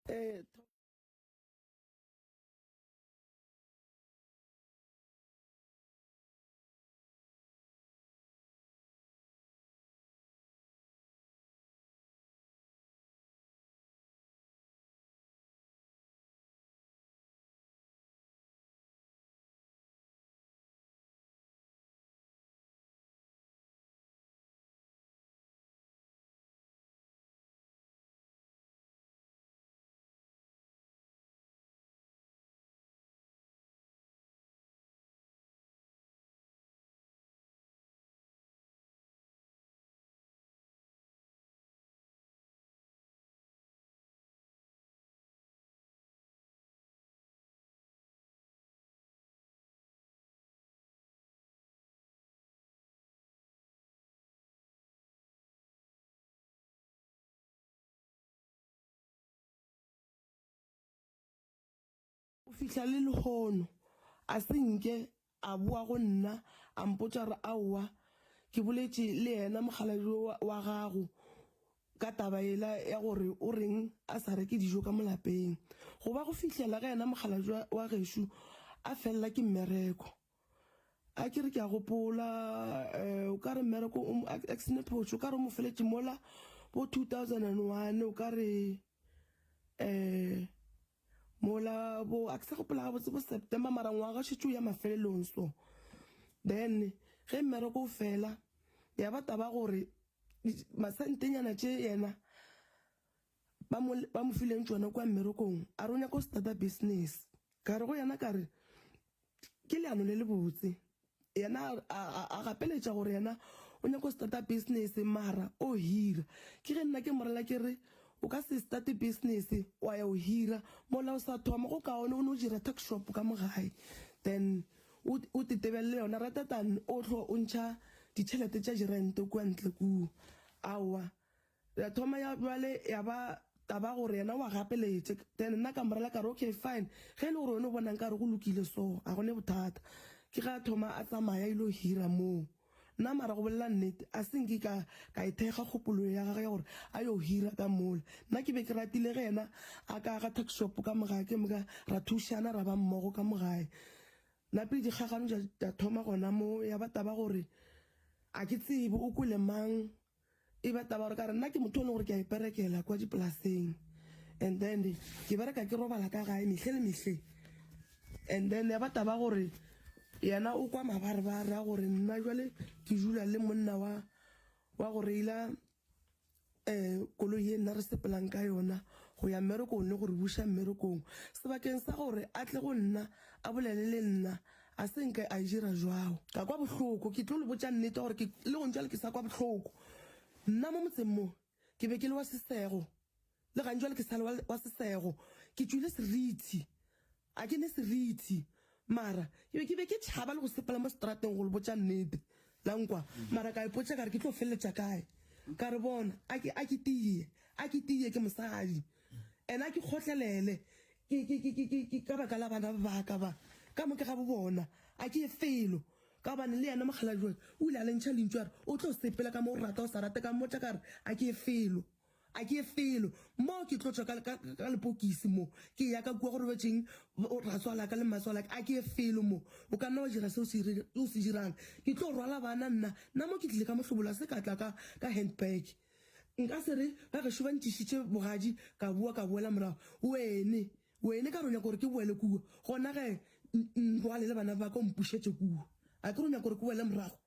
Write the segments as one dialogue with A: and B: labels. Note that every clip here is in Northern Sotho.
A: Eh, Go fihla le lehono a se nke a boa go nna a mpotša gore aowa ke boletše le yena mokgalabje wa gago ka taba yela ya gore o reng a sa reke dijo ka mo lapeng. Go ba go fihlela ge yena mokgalabje wa gešo a felela ke mmereko. A ke re ke a gopola um o ka re mmereko o a ke se ne phošo o ka re o mo feletše mola bo 2001 o ka re um mola bo a ke sa gopola gabotse bo September mara ngwaga šetše o ya mafelelong so then ge mmereko o fela ya ba taba gore masentenyana tše yena ba mo ba mo fileng tšona kua mmerekong a re o nyaka go starta business ka re go yena ka re Ke leano le lebotse. Yena a, a, a gapeletša gore yena o nyaka go starta business mara o hira. Ke ge nna ke mo rela ke re o ka se starte business wa ya o hira mola o sa thoma, go kaone o no dira tuck shop ka mo gae then o, o tetebelele yona rather than o hlo o ntšha ditšhelete tša dirente kua ntle kua. Aowa. Ya thoma ya bjale ya ba taba gore yena wa gapeletše then nna ka morela ka re okay fine ge e le gore wena o bona nkare go lokile so a go ne bothata. Ke ge a thoma a tsamaya a ilo hira moo. Nna mara go bolela nnete a se nke ka ka e thekga kgopolo ya gagwe ya gore a yo hira ka mola. Nna ke be ke ratile ge yena a ka aga tuck shop ka mo gae ke moka ra thušana ra ba mmogo ka mo gae. Napile dikgagano tša thoma gona moo ya ba taba gore a ke tsebe o kwele mang E ba taba gore ka re nna ke motho o leng gore ke a iperekela kwa dipolaseng and then ke bereka ke robala ka gae mehle le mehle and then ya ba taba gore yena o kwa mabarebare a gore nna jwale ke dula le monna wa wa go reila um koloi ye nna re sepelang ka yona go ya mmerekong le go re buša mmerekong sebakeng sa gore a tle go nna a bolele le nna A se nke a e dira jwao. Ka kwa bohloko. Ke tlo le botša nnete gore ke, le gong jwale ke sa kwa bohloko. Nna mo motseng mo, ke be ke le wa sesego. Le gang jwale ke sa le wa, wa sesego. Ke tšwile seriti. A ke ne seriti. Mara, ke be, ke be ke tšhaba le go sepela mo seterateng go le botša nnete. La nkwa? Mara ka ipotša ka re ke tlo feleletša kae? Ka re bona, a ke, a ke tie. A ke tie, ke mosadi. And a ke kgotlelele. Ke, ke, ke, ke, ke, ke ka baka la bana ba ka ba, ka moka ga bo bona, a ke ye felo. Ka gobane le yena mokgalabje o ile a le ntšha lentšu a re, O tlo sepela ka mo o rata o sa rate. Ka mmotša ka re, A ke ye felo. A ke ye felo. Mo ke tlo tšwa ka, ka, ka lepokisi mo, ke ya ka kua go robetšeng ratswalaka le mmatswalaka. A ke ye felo mo. O ka nna wa dira se o se, o se dirang. Ke tlo rwala bana nna. Nna mo ke tlile ka mohlobolo, a se ka tla ka, ka handbag. Nka se re ba gešo ba ntšišitše bogadi ka boa ka boela morago. Wene, wene ka re o nyaka gore ke boele kua, gona ge nrwale le bana ba ka o mpušetše kua. A ke re o nyaka gore ke boele morago?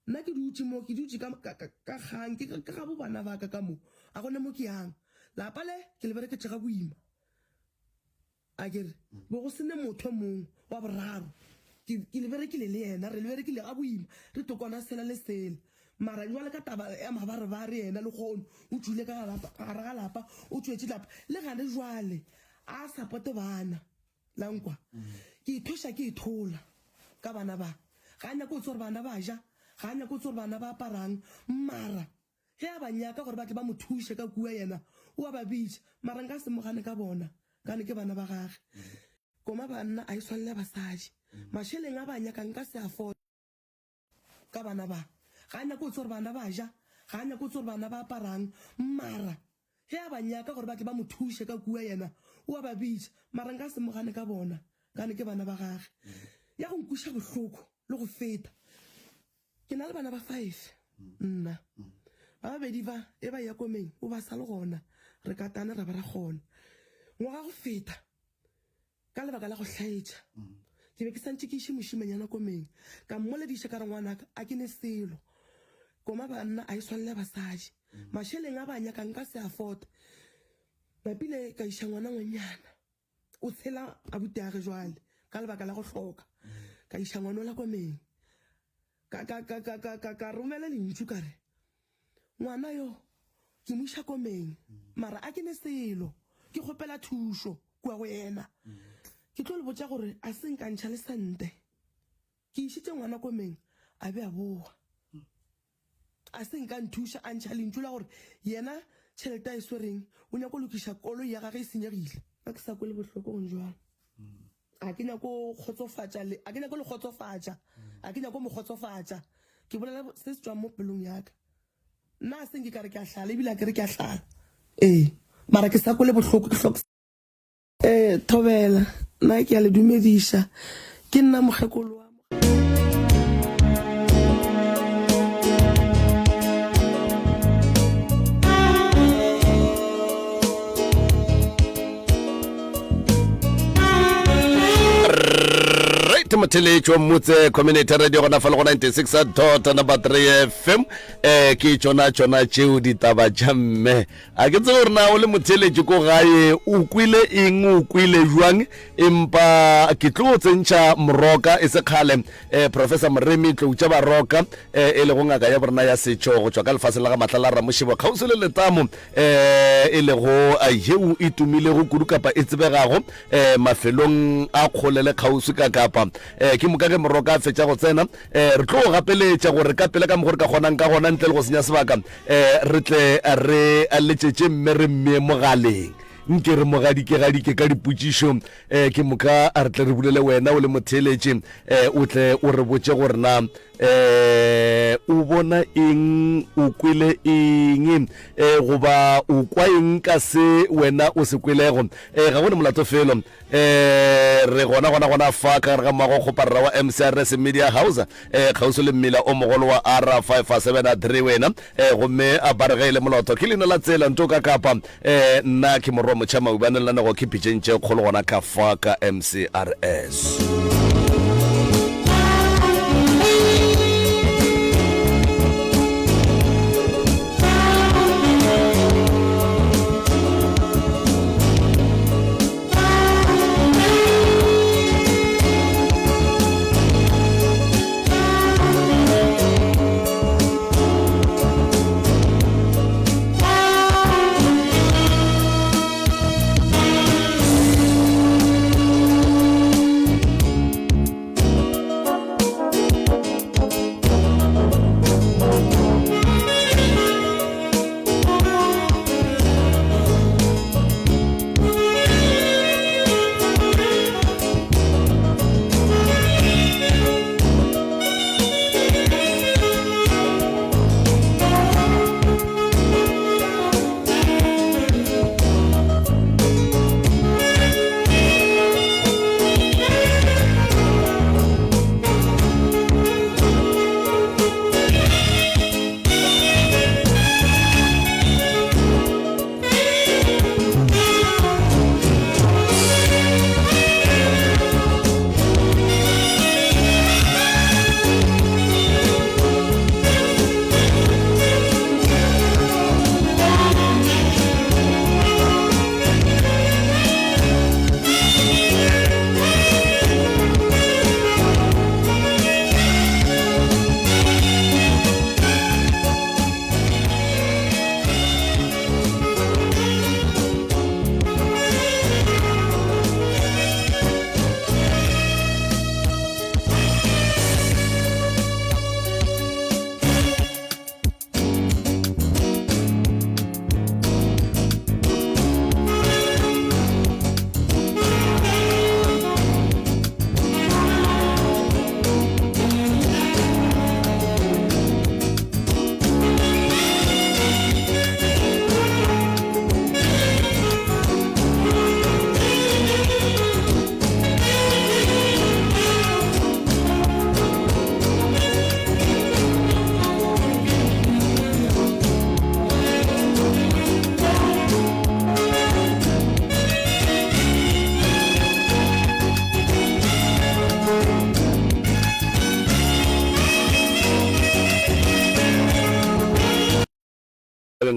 A: Nna ke dutše mo, ke dutše ka, ka, ka, ka kgang, ke, ke gabo bana ba ka ka mo. A gona mo ke yang. Lapa le ke le bereketše ga boima. A ke re, Bo go se ne motho e mongwe wa boraro. Ke, ke le berekile le yena, re le berekile ga boima, re tlo kwana sela le sela. Mara jwale ka taba ya mabarebare yena lehono o tšwile ka lapa, gare ga lapa, o tšwetše lapa. Le gane jwale a sapote bana. La nkwa? Ke ithweša ke ithola ka bana ba. Ga a nyake go tseba gore bana ba ja, ga a nyake go tseba gore bana ba aparang. Mara Ge a ba nyaka gore ba tle ba mo thuše ka kua, yena o a ba bitša, mara nka se mo gane ka bona, gane ke bana ba gage. Koma banna a e swane le basadi. Mašeleng a ba a nyakang nka se a fole ka bana ba. Ga a nyake go tseba gore bana ba ja, ga a nyake go tseba gore bana ba aparang, mara. Ge a ba nyaka gore ba tle ba mo thuše ka kua yena o a ba bitša, mara nka se mo gane ka bona gane ke bana ba gage. Ya go nkweša bohloko le go feta, ke na le bana ba five nna. Ba babedi ba e ba eya komeng o ba sa le gona, re katane ra ba ra kgona. Ngwaga go feta Ka lebaka la go hlaetša, ke be ke sa ntše ke iše mošemanyana komeng. Ka mmolediša ka re, Ngwanaka, a ke ne selo. Koma banna a e swanele basadi. Mašeleng a ba a nyakang nka se a fote. Napile ka iša ngwana ngwannyana. O tshela abutiage jwale ka lebaka la go hloka. Ka iša ngwanola komeng. Ka, ka, ka, ka, ka, ka, ka romela lentšu ka re, Ngwana yo ke mo iša komeng, mara a ke ne selo, ke kgopela thušo kua go yena. Ke tlo le botša gore a se nka ntšha le sente. Ke išitše ngwana komeng, a be a boa. A se nka nthuša, a ntšha lentšu la gore yena tšhelete a e swereng o nyako lokiša koloi ya gage e senyegile. Nna ke sa kwele bohloko gong jwalo. A ke nyako kgotsofatša le, a ke nyako le kgotsofatša, a ke nyako mo kgotsofatša. Ke bolela se se tšwang mo pelong ya ka. Nna a se nke ka re ke a hlala, ebile a ke re ke a hlala. Ee, mara ke sa kwele bohloko, ke hloka. Ee, thobela, nna ke a le dumediša. Ke nna mokgekolo wa.
B: Right motheletšo motse community radio gona fa le go 96 dot number 3 fm eh ke tšona tšona tšeo ditaba tša mme a ke tsebe gore na o le motheletši ko gae o kwele eng o kwele jwang empa ke tlo tsentšha moroka e se kgale eh, professor moremi tloutša baroka eh, e lego ngaka ya borena ya setšo go tšwa ka lefaseng la ga matlala ramošebo kgauswi le letamo eh, e lego eh, yeo e tumilego kudu kapa e tsebegago eh, mafelong a kgole le kgauswi ka kapa eh, ke moka ge moroka a fetša go tsena eh, re tlo go gapeletša gore ka pela ka mokgo re ka kgonang ka gona ntle le go senya sebaka eh, re tle re letšetše mme re mmee mogaleng nke re mo gadike-gadike ka dipotšišo um ke moka a re tle re bulele wena o le motheeletši um o tle o re botše gore na um o bona eng o kwele eng um goba o kwa eng ka se wena o se kwelego um ga go ne molato felo um re gona gona gona fa ka gare ga moago kgoparara wa mcrs media house um kgauswi le mmila o mogolo wa r 573 wena um gomme a ba re ge e le moloto ke leina la tsela nto ka kapa Eh, nna ke morwa motšha maubane lenanego ke pitšeng tše kgolo gona ka fa ka MCRS.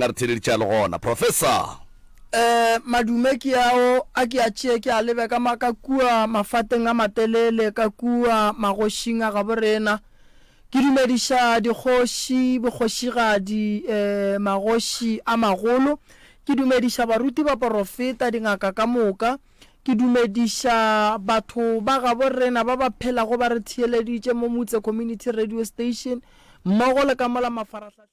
B: a re theeleditše a le gona. Professor.
C: Eh, madume ke ao a ke a tšee ke a lebe ka ma ka kua mafateng a matelele ka kua magošing a gabo rena. Ke dumediša dikgoši, bokgošigadi, eh, magoši a magolo. Ke dumediša baruti, baporofeta, dingaka ka moka. Ke dumediša batho ba gabo rena ba ba phelago ba re theeleditše mo Mutse Community Radio Station mmogo le ka mola mafarahlahleng.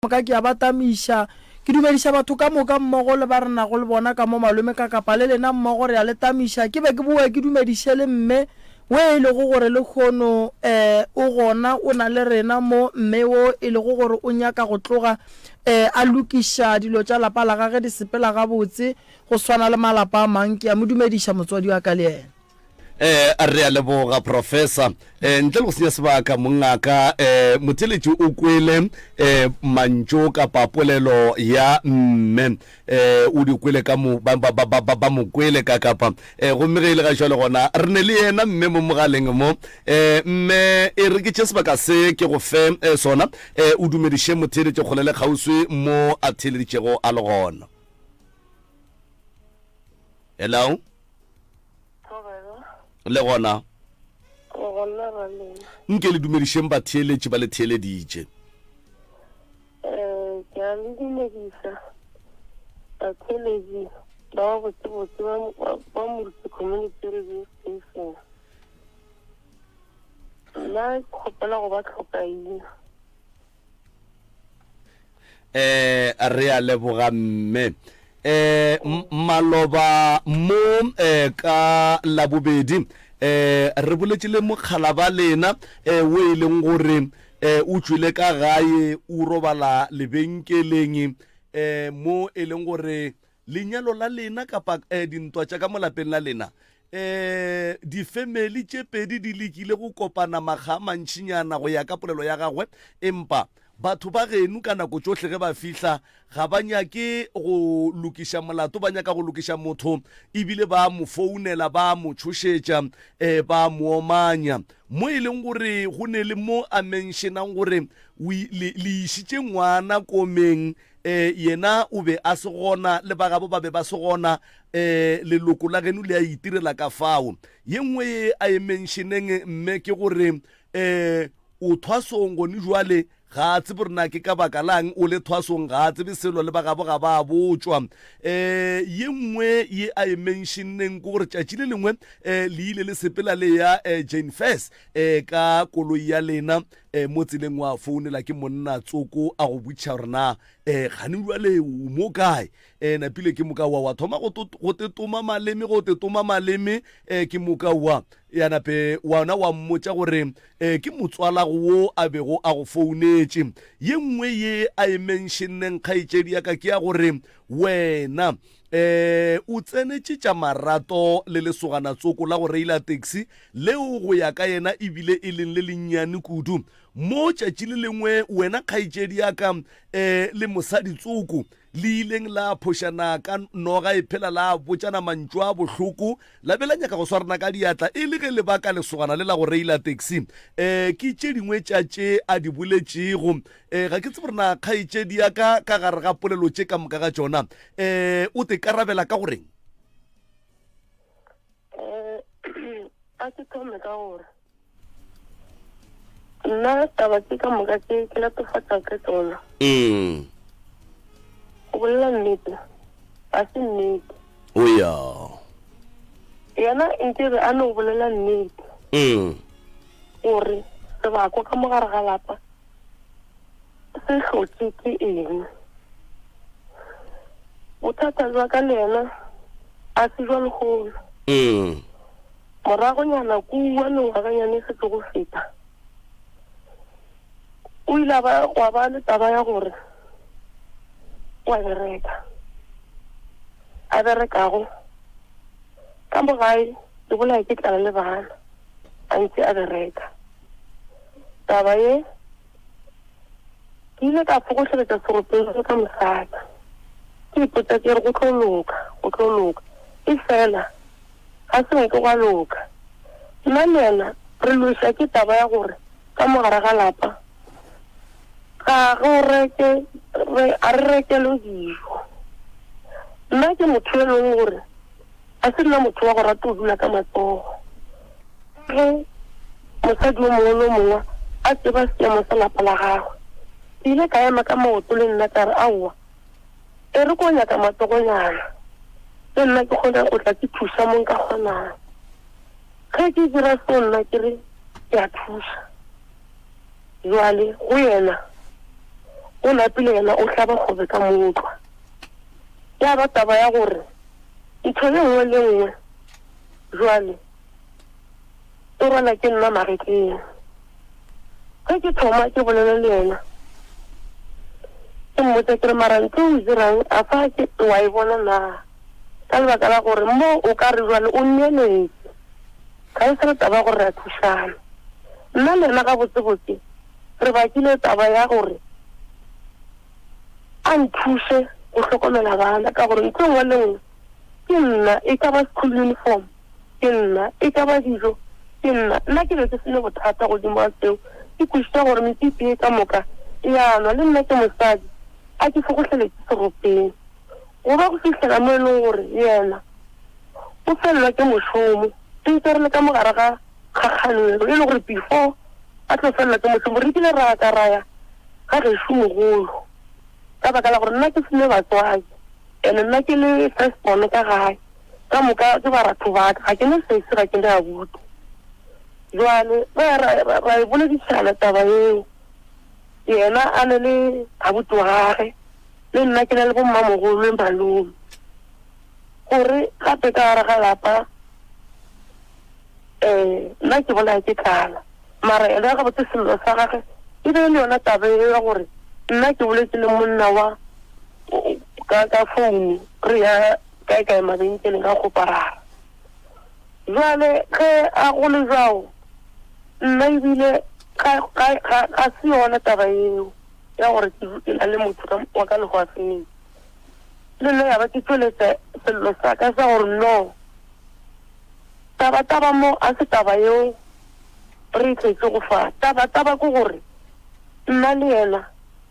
C: Moka ke a ba tamiša. Ke dumediša batho ka moka mmogo le ba re nago le bona ka mo malome ka kapa le lena mmogo re a le tamiša. Ke be ke boe ke dumediše le mme we e lego gore lehono um o gona o na le rena mo, mme wo e lego gore o nyaka go tloga um a lokiša dilo tša lapa la gage di sepela gabotse go swana le malapa a mang. Ke a mo dumediša motswadi wa ka le yena.
B: Eh, re a leboga professor. Eh, ntle le go senya sebaka mongaka, eh, motheletši o kwele eh, mantšu kapa polelo ya mme eh, o di kwele ka mo, ba, ba, ba, ba, ba, ba mo kwele ka kapa eh, gomme ge e le ga jwale gona re ne le yena mme mo mogaleng mo eh, mme e re ke tše sebaka se ke go fe eh, sona eh, o dumediše motheletši kgole le kgauswi mo a theeleditšego a le gona. Hello. Le gona. Nke le dumedišeng batheeletši ba le theeleditše.
D: Eh, ke a le dumediša batheeletši ba ba botsebotse ba Moruti Community Radio Station. Nna ke kgopela go ba tlhokaina.
B: Eh, re a leboga mme. Eh, maloba mo eh, ka Labobedi eh, re boletše le mokgala ba lena eh, wo e leng gore eh, o tšwile ka gae o robala lebenkeleng eh, mo e leng gore Lenyalo la lena kapa eh, dintwa tša ka mo lapeng la lena, eh, difemeli tše pedi di lekile go kopana makga a mantšinyana go ya ka polelo ya gagwe, empa batho ba geno ka nako tšohle ge ba fihla ga ba nyake go lokiša molato, ba nyaka go lokiša motho, ebile ba mo founela, ba mo tšhošetša, eh, ba mo omanya. Mo e leng gore go ne le mo a menšenang gore o le, le išitše ngwana komeng, E, yena o be a se gona, le ba gabo ba be ba se gona, e, leloko la geno le a itirela ka fao. Ye nngwe ye a e menšeneng mme ke gore, e, o thwasong gone jwale, ga a tsebe gore na ke ka baka lang o le thwasong, ga a tsebe selo, le ba gabo ga ba botšwa. E, ye nngwe ye a e menšenneng ke gore tšatši le lengwe, e, le ile le sepela le ya, e, Jane Furse, e, ka koloi ya lena, E, mo tseleng wa founela ke monna tsoko a go botšiša gore na e, gane bjale o mo kae. E, napile ke moka wa wa thoma go go tetoma maleme go tetoma maleme e, ke moka wa ya nape wona wa mmotša gore e, ke motswalago wo a bego a go founetše. Ye nngwe ye a e menšenneng kgaetšedi ya ka ke ya gore wena e, o tsenetše tša marato le lesogana tsoko la go reila taxi leo go ya ka yena e bile e leng le lennyane kudu. Mo tšatši le lengwe wena kgaetšedi ya ka e, le mosadi tsoko le ileng la phošana ka noga e phela la botšana mantšu a bohloko la be la nyaka go swarana ka diatla e le ge le baka lesogana le la go reila taxi. E, ke tše dingwe tša tše a di boletšego. E, ga ke tsebe gore na kgaetšedi ya ka ka gare ga polelo tše ka moka ga tšona e, o te karabela ka goreng?
D: Um a ke thome ka gore nna taba tše ka moka tše ke latofatša ka tsona
B: Mm.
D: go bolela nnete ga se nnete
B: O ya.
D: yena nkebe a no bolela nnete
B: Mm.
D: gore sebakwa ka mo gare ga lapa se hlotše ke eng. Bothata jwa ka le yena a se jwa lehono.
B: Mm.
D: Moragonyana kua mengwaganyana e se go feta, o ile a ba gwa ba le taba ya gore o a bereka. A berekago ka mo gae ke bolaya ke tlala le bana a ntse a bereka. Taba ye ke ile ka fogohleletša seropeng ka mosadi. Ke ipotša ke re go tlo loka, go tlo loka. Efela ga se nke gwa loka. Nna le yena re lweša ke taba ya gore ka mo gare ga lapa ga go reke, re, ga re rekelwe dijo. Nna ke motho yo e leng gore ga se nna motho wa go rata go dula ka matsogo. Ka ge mosadi yo mongwe le yo mongwe a tseba seemo sa lapa la gagwe, ke ile ka ema ka maoto le nna ka re, Aowa, e re ko nyaka matsogonyana, le nna ke kgone go tla ke thuša mo nka kgonang. Ge ke dira seo nna ke re ke a thuša. Bjale go yena o napile yena o hlaba kgobe ka mootlwa. Ya ba taba ya gore ntho ye nngwe le nngwe bjale e rwala ke nna magetleng. Ge ke thoma ke bolela le yena ke mmotša ke re mara ntho o e dirang a fa ke wa e bona na? Ka lebaka la gore mo o ka re bjale o nneeletše ga e sa le taba ya gore re a thušana. Nna le yena gabotsebotse re bakile taba ya gore a nthuše go hlokomela bana ka gore ntho e nngwe le nngwe ke nna, e ka ba school uniform ke nna, e ka ba dijo ke nna. Nna ke be ke se ne bothata godimo ga seo, ke kwešiša gore mepipi ye ka moka e a nwa, le nna ke mosadi, a ke fogohleletše seropeng. Go ba go fihlela mo e leng gore yena o felelwa ke mošomo, re ntse re le ka mo gare ga kgakganelo, e le gore before a tlo felelwa ke mošomo re kile ra ka ra ya ga gešo mogolo ka baka la gore nna ke sene batswadi and nna ke le first born ka gae ka moka ke baratho ba ka, ga ke ne sesi ga ke ne abuti. Jwale ra ra ra e boledišana taba eo, yena a ne le abuti wa gage le nna ke na le bommamogolo le malome gore gape ka gare ga lapa um nna ke bolaya ke tlala mara ena gabotse sello sa gage e be e le yona taba e ya gore nna ke boletse le monna wa ka ka founu re ya kae kae mabenkeleng ka kgoparara jwale ge a go le jwao nna ebile ga ga ga ga se yona taba eo ya gore ke na le motho wa ka lehwafeng. Le nna ya ba ke tšweletša sello sa ka sa gore no, taba taba mo a se taba yeo re e tletše go fa. Taba taba ke gore nna le yena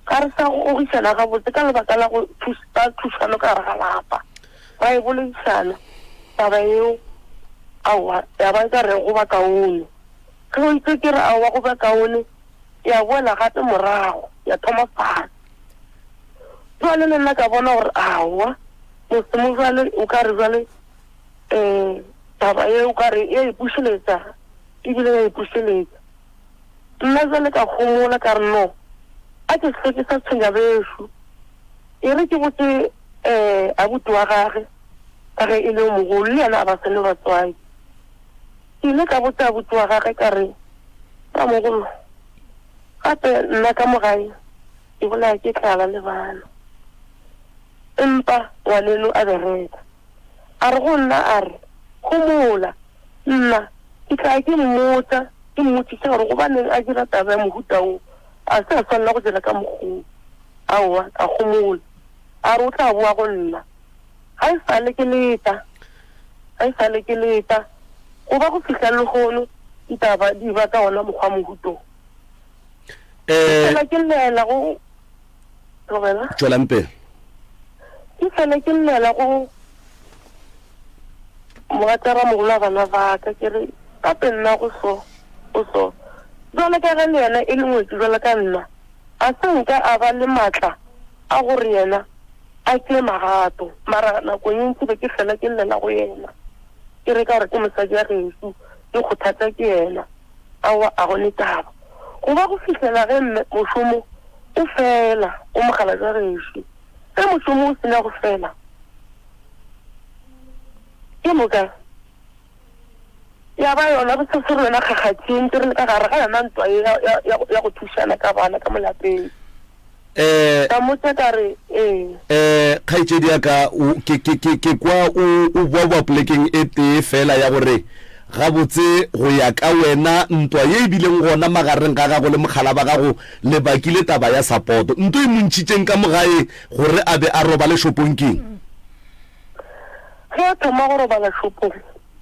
D: ga re sa gogišana gabotse ka lebaka la go thušano ka gare ga lapa. Ra e boledišana taba yeo, aowa ya ba e ka re go ba kaone. Ge o itse ke re aowa go ba kaone, ya boela gape morago ya thoma fase. Jwale le nna ka bona gore aowa mose mo jwale o ka re jwale um taba e o ka re ya ipušeletša ebile ya ipušeletša. Nna jwale ka homola ka re no a ke se ke sa tshwenya bešo, e re ke botse um abuti wa gage ka ge e le yo mogolo le yena a ba sene batswadi. Ke ile ka botša abuti wa gage ka re, Ramogolo, gape nna ka mo gae ke bolaya ke tlala le bana, empa ngwaneno a bereka. A re go nna a re, Homola, nna ke tla ke mmotša, ke mmotšiše gore gobaneng a dira taba ya mohuta wo, a se a swanela go dira ka mokgwa wo. Aowa, ka homola. A re o tla boa go nna. Ga e sa le ke leta. Ga e sa le ke leta go ba go fihla lehono ditaba di ba ka wona mokgwa mohuto. Ke
B: Eh,
D: fela ke llela go tlogela.
B: tšwelang pele.
D: Ke fela ke llela go mogatšaramogolo wa bana ba ka ke re gape nna go so go so. Bjale ka ge le yena e le ngwetši bjalo ka nna, ga se nka a ba le matla a gore yena a tšee magato, mara nakong e ntši be ke fela ke llela go yena, ke re ka gore ke mosadi wa gešo, ke kgothatša ke yena. Aowa, a go ne taba. Go ba go fihlela ge mme mošomo o fela, o mogala jwa gešo. Ge mošomo o sena go fela, ke moka ya ba yona re se re yona kgakgathing, ntse re le ka gare ga yona ntwa ye ya go thušana ka bana ka mo lapeng.
B: Eh,
D: Ka mmotša ka re, Ee.
B: Eh, kgaetšedi ya ka, o, ke, ke, ke, ke kwa o, o boaboa polekeng e tee fela ya gore Gabotse, go ya ka wena, ntwa ye e bileng gona magareng ga gago le mokgala ba gago le bakile taba ya sapoto. Nto e mo ntšhitšeng ka mo gae gore a be a robale shopong keng?
D: Ge a thoma go robala shopong,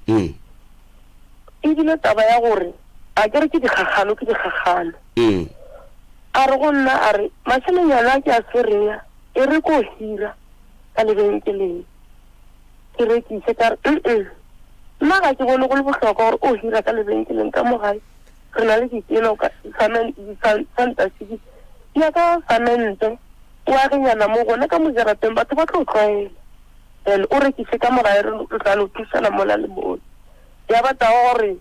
D: e bile taba ya gore a ke re ke dikgakgano, ke dikgakgano. A re go nna, a re, Mašelenyana a ke a swereng a, e re ko hira ka lebenkeleng. Ke rekiše. Ka re, Uh-uh. Nna ga ke bone go le bohlokwa gore o hira ka lebenkeleng ka mo gae. Re na le ditena, o ka, santasi, ya ka samente, o agenyana mo gona ka mo jarateng, batho ba tlo tlwaela. Then o rekiše ka mo gae, re tla no thusana mola le mola. Ya ba taba gore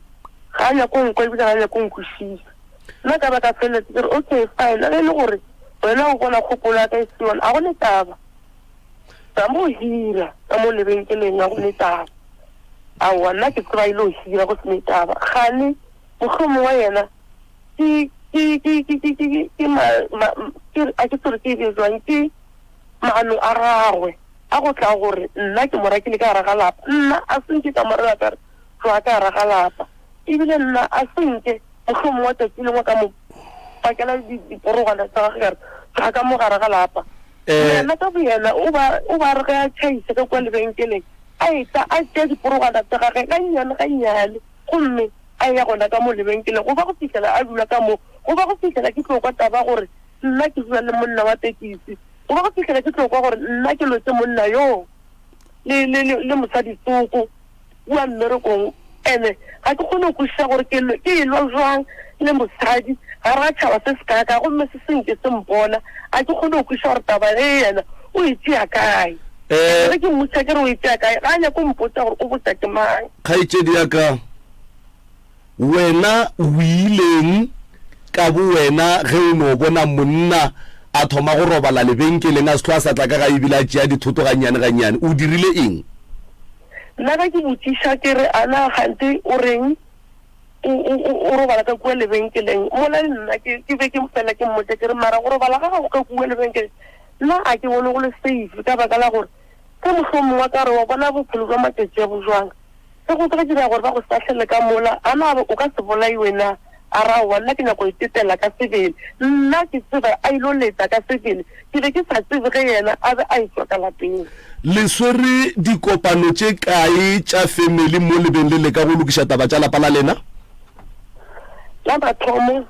D: ga a nyake go nkwa ebile ga a nyake go nkwešiša. Nna ka ba ka feleletsa ke re, okay, fine, ge e le gore wena o bona kgopolo ya ka e se yona, ga go ne taba. Ka mo hira ka mo lebenkeleng ga go ne taba. Aowa, nna ke tseba e le go hira go se ne taba. Kgane mohlomongwe yena ke ke ke ke ke ke ke ma ma ke a ke tsore ke e jwang ke maano a gagwe a go tla gore nna ke mo rakile ka gare ga lapa. Nna a se nke ka mo rela ka re tloga ka gare ga lapa. Ebile nna a se nke mohlomongwe tsatsi lengwe ka mo pakela diporogwana tsa gagwe ka re tloga ka mo gare ga lapa. Yena ka boyena o ba, o ba re ge a tšhaisa ka kua lebenkeleng, a etla a tšea diporogwana tša gagwe gannyane gannyane, gomme a eya gona ka mo lebenkeleng go ba go fihlela a dula ka mo, go ba go fihlela ke tlo kwa taba gore nna ke dula le monna wa tekisi, go ba go fihlela ke tlo kwa gore nna ke lwetše monna yoo le, le, le, le mosadi tsoko. kua mmerekong ene ga ke kgone go kwešiša gore ke ke elwa jwang le mosadi gare ga tšhaba se se kaaka gomme se senke se mpona. Ga ke kgone go kwešiša gore taba ye yena o e tšea kae. Ene ge ke mmotšiša ke re o e tšea kae ga a nyake go mpotša gore o botša ke mang.
B: Kgaetšedi ya ka, Wena o ileng ka bowena ge o no bona monna a thoma go robala lebenkeleng a se hlwe a sa tla ka gae ebile a tšea dithoto gannyane gannyane? O dirile eng?
D: Nna ge ke botšiša ke re, A na kganthe o reng o, o, o, o robala ka kua lebenkeleng? Mola le nna ke, ke be ke fela ke mmotša ke re, Mara go robala ga gago ka kua lebenkeleng nna a ke bone go le safe ka baka la gore ge mohlomongwe a ka re wa bona bophelo bja matšatši a bo bjang. Ge go tla dira gore ba go sahlele ka mola, a na o ka se bolaiwe na? A re, Aowa, nna ke nyaka go itetela ka sebele. Nna ke tseba a ilo leta ka sebele. Ke be ke sa tsebe ge yena a be a etšwa ka lapeng.
B: Le swere dikopano tše kae tša family mo le beng le leka go lokiša taba tša lapa la lena?
D: La mathomo,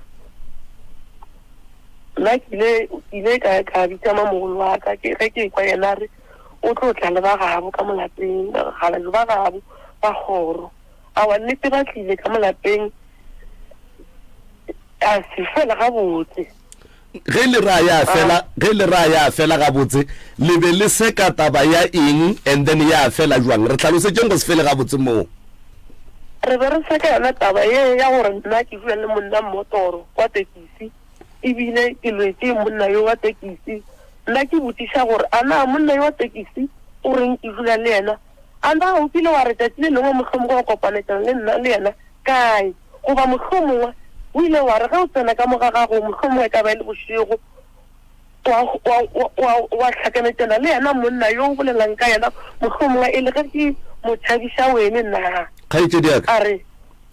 D: nna ke ile, ke ile ka, ka bitša mamogolo wa ka, ke, ge ke ekwa yena a re, o tlo tla le ba gabo ka mo lapeng, bakgalabje ba gabo ba kgoro. Aowa, nnete ba tlile ka mo lapeng, a se fela gabotse.
B: Ge le ra ya fela, ge le ra ya fela gabotse, le be le seka taba ya eng and then ya fela jwang? Re hlalosetšeng go se fele gabotse moo.
D: Re be re seka yona taba ye ya gore nna ke dula le monna mmotoro wa tekisi. Ebile ke lwetše monna yo wa tekisi. Nna ke botšiša gore, A na monna yo wa tekisi o reng ke dula le yena? A na o kile wa re tšatši le lengwe mohlomongwe wa kopanetšana le nna le yena kae? Goba mohlomongwe o ile wa re ge o tsena ka mo ga gago, mohlomongwe e ka ba e le bošego, wa, wa, wa, wa, wa hlakanetšana le yena monna yo o bolelang ka yena, mohlomongwe e le ge ke mo tšhabiša wene na?
B: Kgaetšedi ya ka.
D: A re,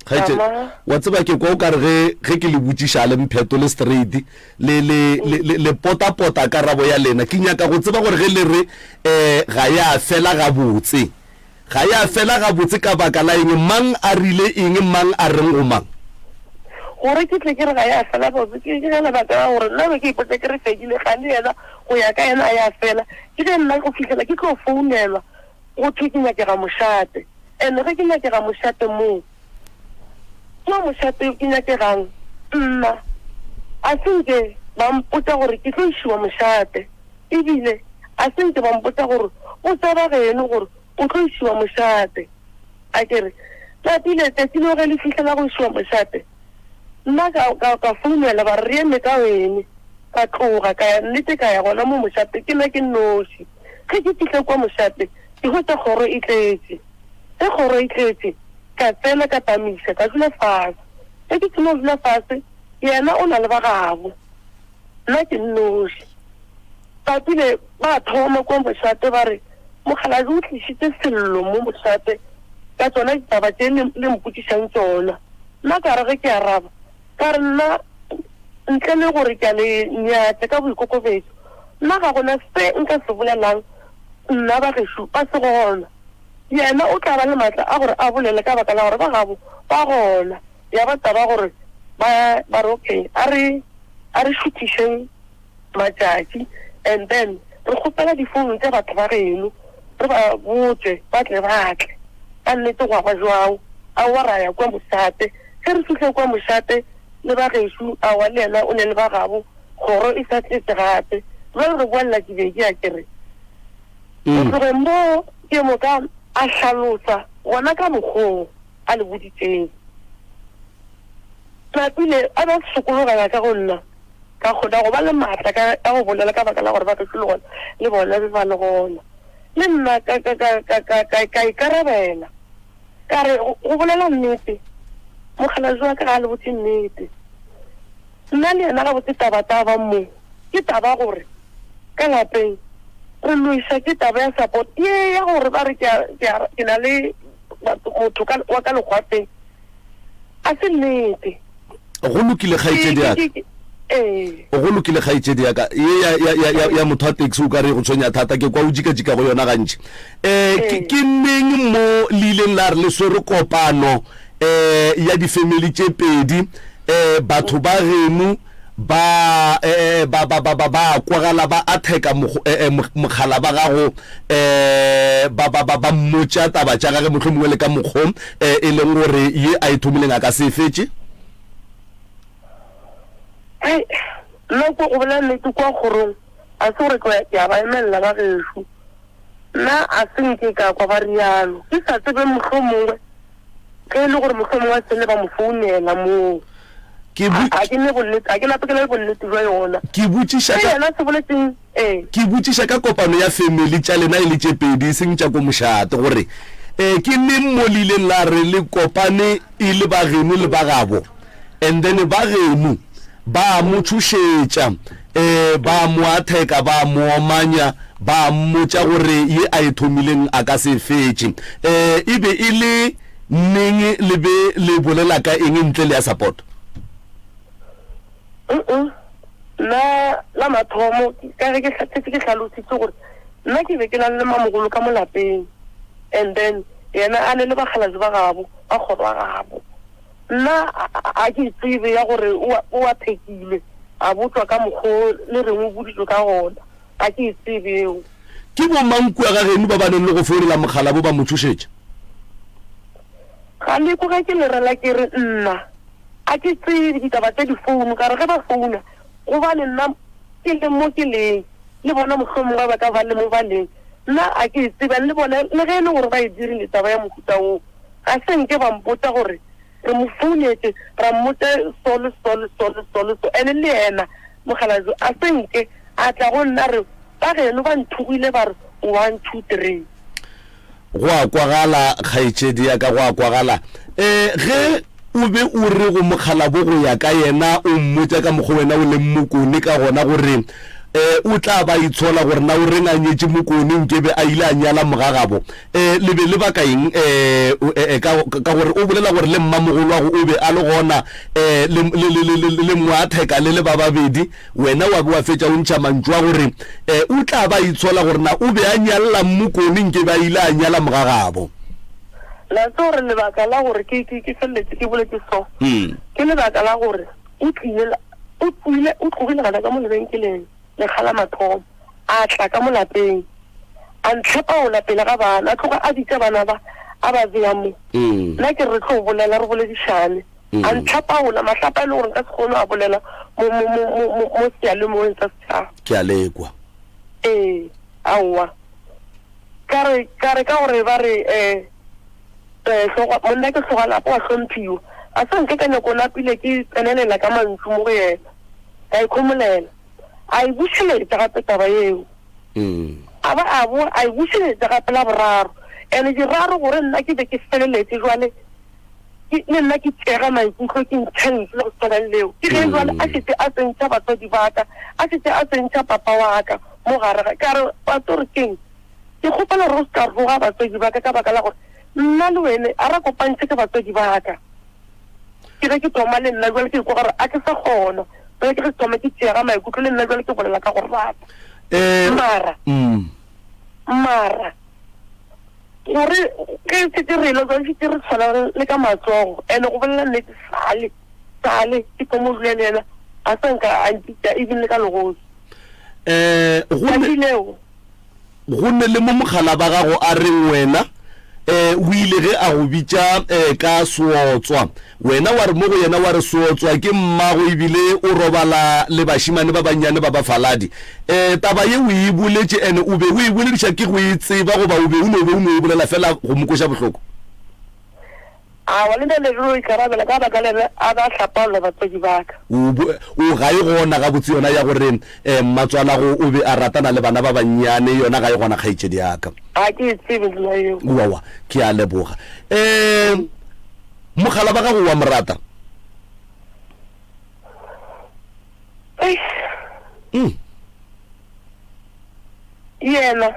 B: Kgaetšedi, wa tseba ke kwa o ka re ge, ge ke le botšiša le mphetole straight, le, le, le, le, le potapota karabo ya lena. Ke nyaka go tseba gore ge le re, eh, ga ya fela gabotse, ga ya fela gabotse ka baka la eng, mang a rile eng, mang a reng go mang?
D: Gore ke tle ke re ga ya fela gabotse, ke, ke ka lebaka la gore nna be ke ipotša ke re fedile, kgane yena go ya ka yena a ya fela. Ke ge nna go fihlela ke tlo founelwa go thwe ke nyakega mošate. And ge ke nyakega mošate moo, kua mošate ke nyakegang nna, a se nke ba mpotša gore ke tlo išiwa mošate, ebile a se nke ba mpotša gore botša ba geno gore o tlo išiwa mošate. A ke re, napile tšatši leo ge le fihla la go išiwa mošate, nna ka, ka, ka founela ba re re eme ka wene, ka tloga ka ya, nnete ka ya gona mo mošate ke na ke nnoši. Ge ke fihla kua mošate, ke hwetša kgoro e tletše. Ge kgoro e tletše, ka tsena ka tamiša, ka dula fase. Ge ke seno dula fase, yena o na le ba gabo, nna ke nnoši. Ba bile ba thoma kua mošate ba re, Mokgalabje o tlišitše sello mo mošate. ka tšona ditaba tše le, le mpotšišang tšona. Nna ka re ge ke araba, ka re nna ntle le gore ke a le nyatša ka boikokobetšo, nna ga go na se nka se bolelang, nna ba gešo ba se gona. Yena o tla ba le matla a gore a bolele ka baka la gore ba gabo ba gona. Ya ba taba gore ba, ba re okay, a re, a re šuthišeng matšatši and then re kgopela difounu tša batho ba geno re ba botše ba tle ba tle. Ka nnete gwa ba jwao. Aowa ra ya kua mošate. Ge re fihla kua mošate le ba gešo, aowa le yena o ne le ba gabo, kgoro e sa tletše gape. Bjale re boelela Kibeki a ke re. Go tlogeng moo ke moka a hlalosa gona ka mokgoo a le boditšeng. Napile a ba sokologela ka go nna, ka kgona go ba le maatla ka, ka go bolela ka baka la gore ba gešo le gona le bona be ba le gona. Le nna ka, ka, ka, ka, ka, ka, ka ikarabela. Ka re, go, go bolela nnete, mokgalabje wa ka ga a le botše nnete. Nna le yena gabotse tabataba mo ke taba gore ka lapeng re lweša ke taba ya support ye ya gore ba re ke a, ke a, ke na le motho ka, wa ka lekgwafeng. A se nnete.
B: Go lokile kgaetšedi ya ka.
D: Ee.
B: Go lokile kgaetšedi ya ka. Ye ya, ya, ya, ya, ya motho wa taxi o ka re go tshwenya thata ke kwa o jikajika go yona gantši. Eh, ke, ke neng mo le ileng la re le swere kopano eh ya difemeli tše pedi eh batho ba geno ba eh ba ba ba ba ba kwagala ba atheka eh, eh, mokgala ba gago eh ba ba ba ba mmotša taba tša gage mohlomongwe le ka mokgo eh e leng gore ye a e thomileng a ka se e fetše?
D: Ai, nna ko go bolela nnete kua kgorong a se gore ke a ba emelela ba gešo. Nna a se nke ka kwa ba rialo. Ke sa tsebe mohlomongwe ge e le gore mohlomongwe a sele ba mo founela moo.
B: Ke bu,
D: A ke ne bonnete, a ke nape ke na le bonnete jwa yona.
B: Ke botšiša
D: Se
B: ka,
D: yena se boletseng, ee.
B: Ke botšiša ka kopano ya family tša lena e le tše pedi, e seng tša ko mošate, gore eh ke neng mo le ileng la re le kopane e le ba geno le ba gabo, and then ba geno ba mo tšhošetša, eh ba mo atheka, ba mo omanya, ba mmotša gore ye a e thomileng a ka se e fetše. Eh e be e le neng le be le bolela ka eng ntle le ya support?
D: Uh-uh. Nna la mathomo ka ge ke šetše ke hlalositše gore nna ke be ke na le mamogolo ka mo lapeng and then yena a ne le bakgalabje ba gabo ba kgoro ya gabo. Nna a ke tsebe ya gore o a phekilwe a botšwa ka mokgo le reng o boditšwe ka gona. Ga ke e tsebe eo.
B: Ke bo mang kua ga geno ba ba neng le go founela mogala bo ba mo tšhošetša?
D: Ga le kwe ge ke le rela ke re nna a ke tsebe ditaba tša difounu, ka re ge ba founa gobane nna ke le mo ke leng le bona mohlomongwe ba ka ba le mo ba leng, nna a ke e tsebe le bona le ge e le gore ba e dirile taba ya mohuta woo ga se nke ba mpotša gore Re mo founetše, ra mmotša so le so le so le so le so. Ene le yena mokgalabje a se nke a tla go nna a re, Ba geno ba nthogile ba re o one, two, three.
B: Go a kwagala, kgaetšedi ya ka, go a kwagala. E, ge o be o re go mokgalabo go ya ka yena, o mmotša ka mokgwa wena o leng Mokone ka gona gore e, o tla ba itshola gore na o reng a nyetše Mokone, nkebe a ile a nyala mogagabo. E, le be le baka eng? E, e, ka, ka gore o bolela gore le mmamogolwago o be a le gona, e, le, le, le, le, le, le ngwatheka le le ba babedi, wena wa be wa fetša o ntšha mantšu a gore, e, o tla ba itshola gore na o be a nyalla Mmokone nke be a ile a nyala mogagabo.
D: La tseba gore lebaka la gore ke, ke, ke feleletše ke boletše so, ke lebaka la gore o tlile, o tlile, o tlogile gona ka mo lebenkeleng. Lekga la mathomo a tla ka mo lapeng, a ntlhapaola pele ga bana, a tloga a bitša bana ba, a ba bea mo. Nna ke re re tlo bolela, re boledišane. A ntlhapaola mahlapa a e le gore nka se kgone go a bolela mo, mo, mo, mo, mo, mo seyalemoyeng sa setšhaba.
B: Ke a le kwa.
D: Ee, aowa. Ka re, ka re ka gore ba re, eh, eh, hlogo, monna ke hlogo lapa, wa hlomphiwa. Ga se nke ka nyako napile ke tsenelela ka mantšu mo go yena, ka ikhomolela. A e bušeletša gape taba yeo. A ba a boa a e bušeletša gape la boraro. And diraro gore nna ke be ke feleletše jwale ke le nna ke tšega maikutlo ke ntšha lentšu la go swana le leo. Ke ge jwale a šetše a tsentšha batswadi ba ka, a šetše a tsentšha papa wa ka mo gare ga ka re wa tsore keng? Ke kgopela gore o se ka roga batswadi ba ka ka baka la gore. Nna le wene a ra kopantšhe ke batswadi ba ka. Ke ge ke thoma le nna jwale ke ikwa gore a ke sa kgona. Jwale ke ge ke thoma ke tšeega maikutlo le nna jwale ke bolela ka go rata.
B: Eh,
D: Mara,
B: mm.
D: mara gore ge šetše re elwa jwale šetše re tshwana le ka matsogo and go bolela nnete sale sale ke thomo dula le yena a sa nka a mpitša even le ka legosi.
B: Eh, go ne,
D: Tšatši leo
B: go ne le mo mogala ba gago a reng wena eh, o ile ge a go bitša eh, ka seotswa wena wa re mo go yena wa re seotswa ke mmago ebile o robala le bašemane ba bannyane ba bafaladi eh, taba ye o e boletše ene o be o e bolediša ke go e tseba goba o be o no be o no e bolela fela go mo kweša bohloko?
D: Aowa, le nna ne ke no ikarabela ka baka le ge a be a hlapaola batswadi ba ka.
B: O, o, ga e gona gabotse yona ya gore eh, mmatswalago o be a ratana le bana ba bannyane, yona ga e gona kgaetšedi ya ka.
D: Ga ke e tsebe nna yeo.
B: Oawa, ke a leboga. Eh, mogala ba gago wa mo rata?
D: Eish.
B: Mm.
D: Yena.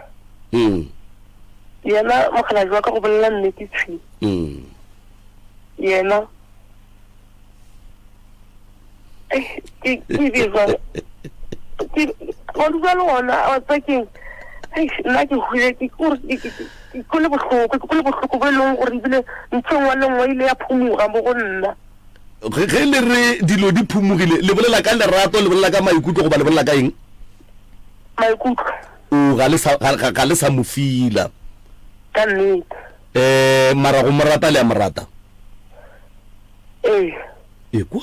B: Mm.
D: Yena mokgalabje wa ka go bolela nnete thwi.
B: Mm.
D: Yena. Eish, ke ke be jwang? Ke gona jwale gona wa tseba keng? Eish, nna ke hwile ke gore ke ke ke kwele bohloko, ke kwele bohloko bo e leng gore ebile ntho e nngwe le nngwe e ile ya phumuga mo go nna.
B: Ge ge le re dilo di phumugile, le bolela ka lerato, le bolela ka maikutlo goba le bolela ka eng?
D: Maikutlo.
B: O ga le sa ga ga ga le sa mo fila.
D: Ka nnete.
B: Eh, mara go mo rata le a mo rata?
D: Ee.
B: Ekwa.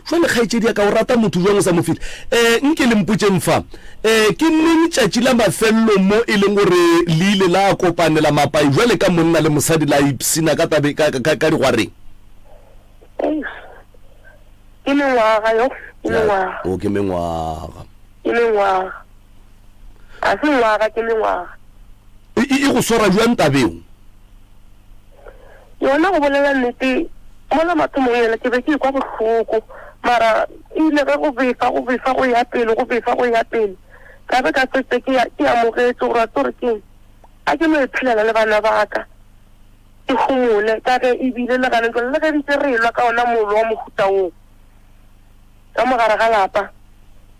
B: Jwale kgaetšedi ya ka o rata motho jwang o sa mo file? Eh, nke le mpotšeng fa. Eh, ke neng tšatši la mafelelo mo e leng gore le ile la kopanela mapai jwale ka monna le mosadi la ipshina ka tabe ka ka ka digwareng?
D: Eish. Ke mengwaga yo, ke mengwaga.
B: O ke mengwaga.
D: Ke mengwaga. Ga se ngwaga, ke mengwaga.
B: E, e, e go swara bjang tabeo?
D: Yona go bolela nnete, mola mathomong yena ke be ke ekwa bohloko, mara e ile ge go befa, go befa go ya pele, go befa go ya pele, ka be ka setse ke, ke amogetše gore wa tseba gore keng, a ke no iphelela le bana ba ka, ke homole, ka ge ebile le gane jwale le ge ntse re elwa ka ona mollo wa mohuta woo. Ka mo gare ga lapa,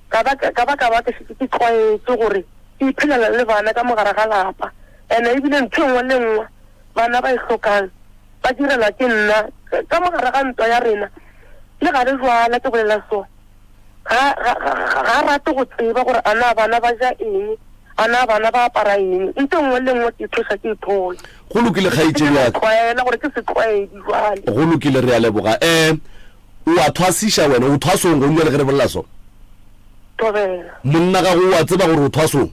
D: ka ba ka ba ka ba ke šetše ke tlwaetše gore ke iphelela le bana ka mo gare ga lapa. And ebile ntho e nngwe le nngwe bana ba e hlokang ba direlwa ke nna. Ka mo gare ga ntwa ya rena le gare jwale ke bolela so, ga, ga, ga, ga a rate go tseba gore a na bana ba ja eng, a na bana ba apara eng. Ntho e nngwe le nngwe ke e tloša ke e thola.
B: Go lokile kgaetšedi ya ka.
D: Tlwaela gore ke setlwaedi jwale.
B: Go lokile re a leboga. Um O a thwasiša wena, o thwasong gong bjale ge re bolela so?
D: Thobela.
B: Monna gago o a tseba gore o thwasong?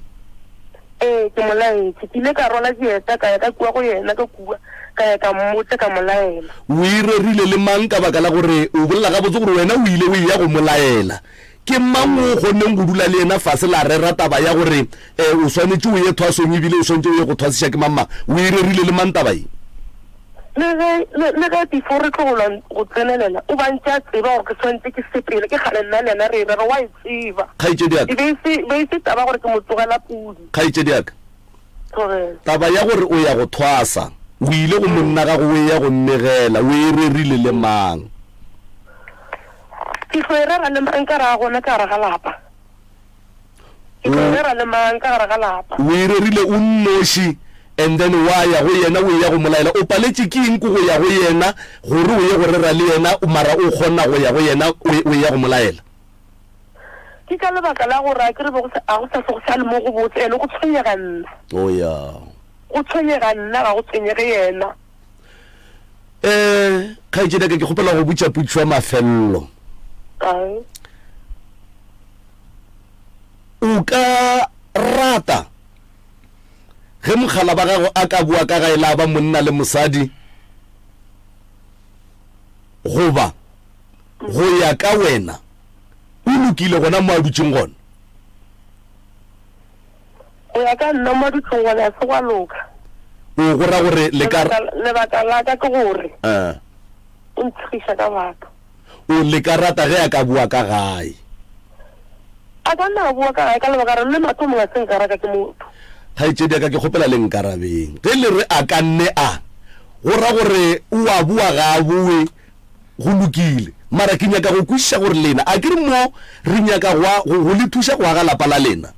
D: Ee, ke mo laetše. Ke ile ka rwala dieta ka ya ka kua go yena ka kua, ka ya ka mmotša ka mo laela.
B: O e rerile le mang ka baka la gore o bolela gabotse gore wena o ile o eya go mo laela? Ke mang o kgonneng go dula le yena fase la rera taba ya gore um o swanetše o ye thwasong ebile o swanetše o ye go thwasiša ke mang mang? O e rerile le mang taba ye?
D: Le ge, le, le ge before re tlogelwa go tsenelela, o ba ntše a tseba gore ke swanetše ke sepele. Ke kgale nna le yena re e rera, wa e tseba.
B: Kgaetšedi ya ka.
D: E be e se, e be e se taba gore ke mo tsogela pudi.
B: Kgaetšedi ya ka.
D: Tlogela.
B: Taba ya gore o ya go thwasa, o ile go monna gago o eya go mmegela, o e rerile le mang?
D: Ke tlo e rera le mang ka ra gona ka gare ga lapa? Ke tlo e rera le mang ka gare ga lapa?
B: O e rerile o nnoši and then wa ya go yena o eya go mo laela. O paletše ke eng ko go ya go yena gore o ye go rera le yena mara o kgona go ya go yena o eya go mo laela?
D: Ke ka lebaka la gore a ke re be go sa, a go sa hlwe go sa le mo go botse ene go tshwenyega nna.
B: Oh ya.
D: Go tshwenyega nna ga go tshwenyege yena.
B: Eh, kgaetšedi ya ka ke kgopela go botša potšišo ya mafelelo.
D: Ae.
B: O ka rata ge mogala ba gago a ka boa ka gae la ba monna le mosadi goba go ya ka wena o lokile gona mo a dutšeng gona?
D: Go ya ka nna mo a dutšeng gona ga se gwa loka.
B: O go ra gore le ka.
D: Lebaka la ka ke gore
B: Eh.
D: o ntshegiša ka batho.
B: O le ka rata ge a ka boa ka gae?
D: A ka nna a boa ka gae ka lebaka re le mathomong a se nka raka ke motho.
B: Kgaetšedi ya ka ke kgopela le nkarabeng. Ge le re a ka nne a. Go ra gore o a boa ga a boe, go lokile. Mara ke nyaka go kwešiša gore lena, a ke re mo re nyaka go, go, go le thuša go aga lapa la lena?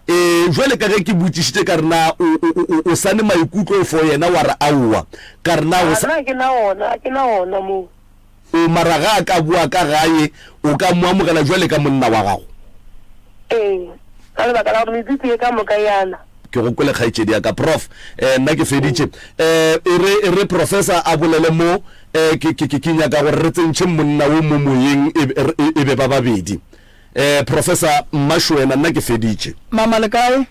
B: Ee, jwale ka ge ke botšišitše ka re na o, o, o, o sa ne maikutlo for yena, wa re aowa. Ka re na o sa.
D: Nna ga ke na ona, ga ke na ona mo.
B: O, mara ga a ka boa ka gae, o ka mo amogela jwale ka monna wa gago?
D: Ee, ka lebaka la gore metsotso ye ka moka e a na.
B: Ke go kwele kgaetšedi ya ka. Prof, eh, nna ke feditše. Eh, e re, e re professor a bolele mo, eh, ke, ke, ke, ke nyaka gore re tsentšhe monna wo mo moyeng e, e, e be ba babedi. Eh, Professor Mmašwena, nna ke feditše.
C: Mama le kae?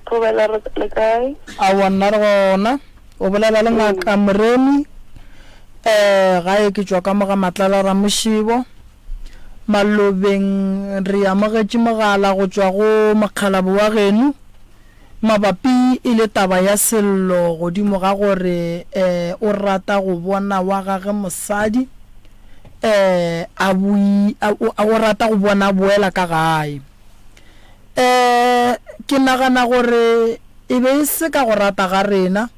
D: Thobela re le kae?
C: Aowa nna re gona. O bolela le Ngaka Moremi. Eh, gae ke tšwa ka mo ga Matlala Ramošebo. Malobeng re amogetše mogala go tšwa go mokgalabo wa geno mabapi e le taba ya sello godimo ga gore eh o rata go bona wa gage mosadi eh a boi a o rata go bona a boela ka gae. Eh ke nagana gore e be e se ka go rata ga rena,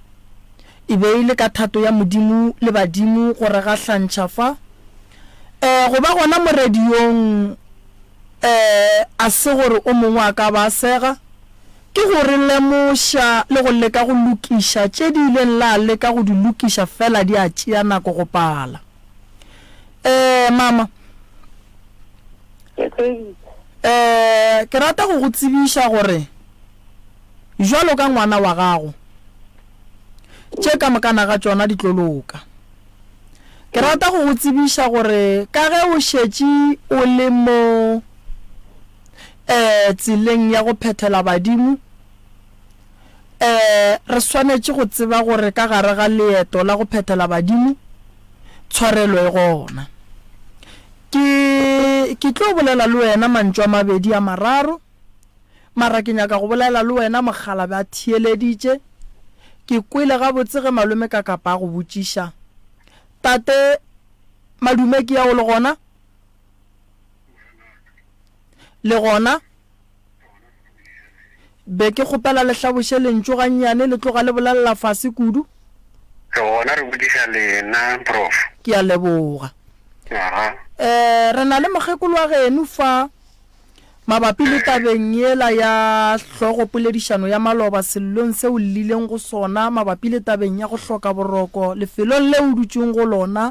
C: e be e le ka thato ya Modimo le badimo go re gahlantšha fa. Eh go ba gona mo radiong eh a se gore o mongwe a ka ba a sega, ke go re lemoša le go leka go lokiša tše di ileng la leka go di lokiša fela di a tšea nako go pala. Eh, mama.
D: Ke tsebile.
C: Eh, ke rata go go tsebiša gore bjalo ka ngwana wa gago, tše ka mokana ga tšona di tlo loka. Ke rata go go tsebiša gore ka ge o šetše o le mo eh tseleng ya go phethela badimo, eh re swanetše go tseba gore ka gare ga leeto la go phethela badimo, tshwarelo e gona. Ke, ke tlo bolela le wena mantšu a mabedi a mararo, mara ke nyaka go bolela le wena mokgalabje a theeleditše. Ke kwele gabotse ge malome Kakapa a go botšiša, Tate, madume ke ao le gona? Le gona? Be ke kgopela le hlaboše lentšu gannyane, le tloga le bolelela fase kudu.
E: Re gona re botšiša lena, Prof.
C: Ke a leboga.
E: Aha.
C: Eh, re na le mokgekolo wa geno fa mabapi le tabeng yela ya hlogo poledišano ya maloba sellong se o llileng go sona mabapi le tabeng ya go hloka boroko lefelong le o dutšeng go lona.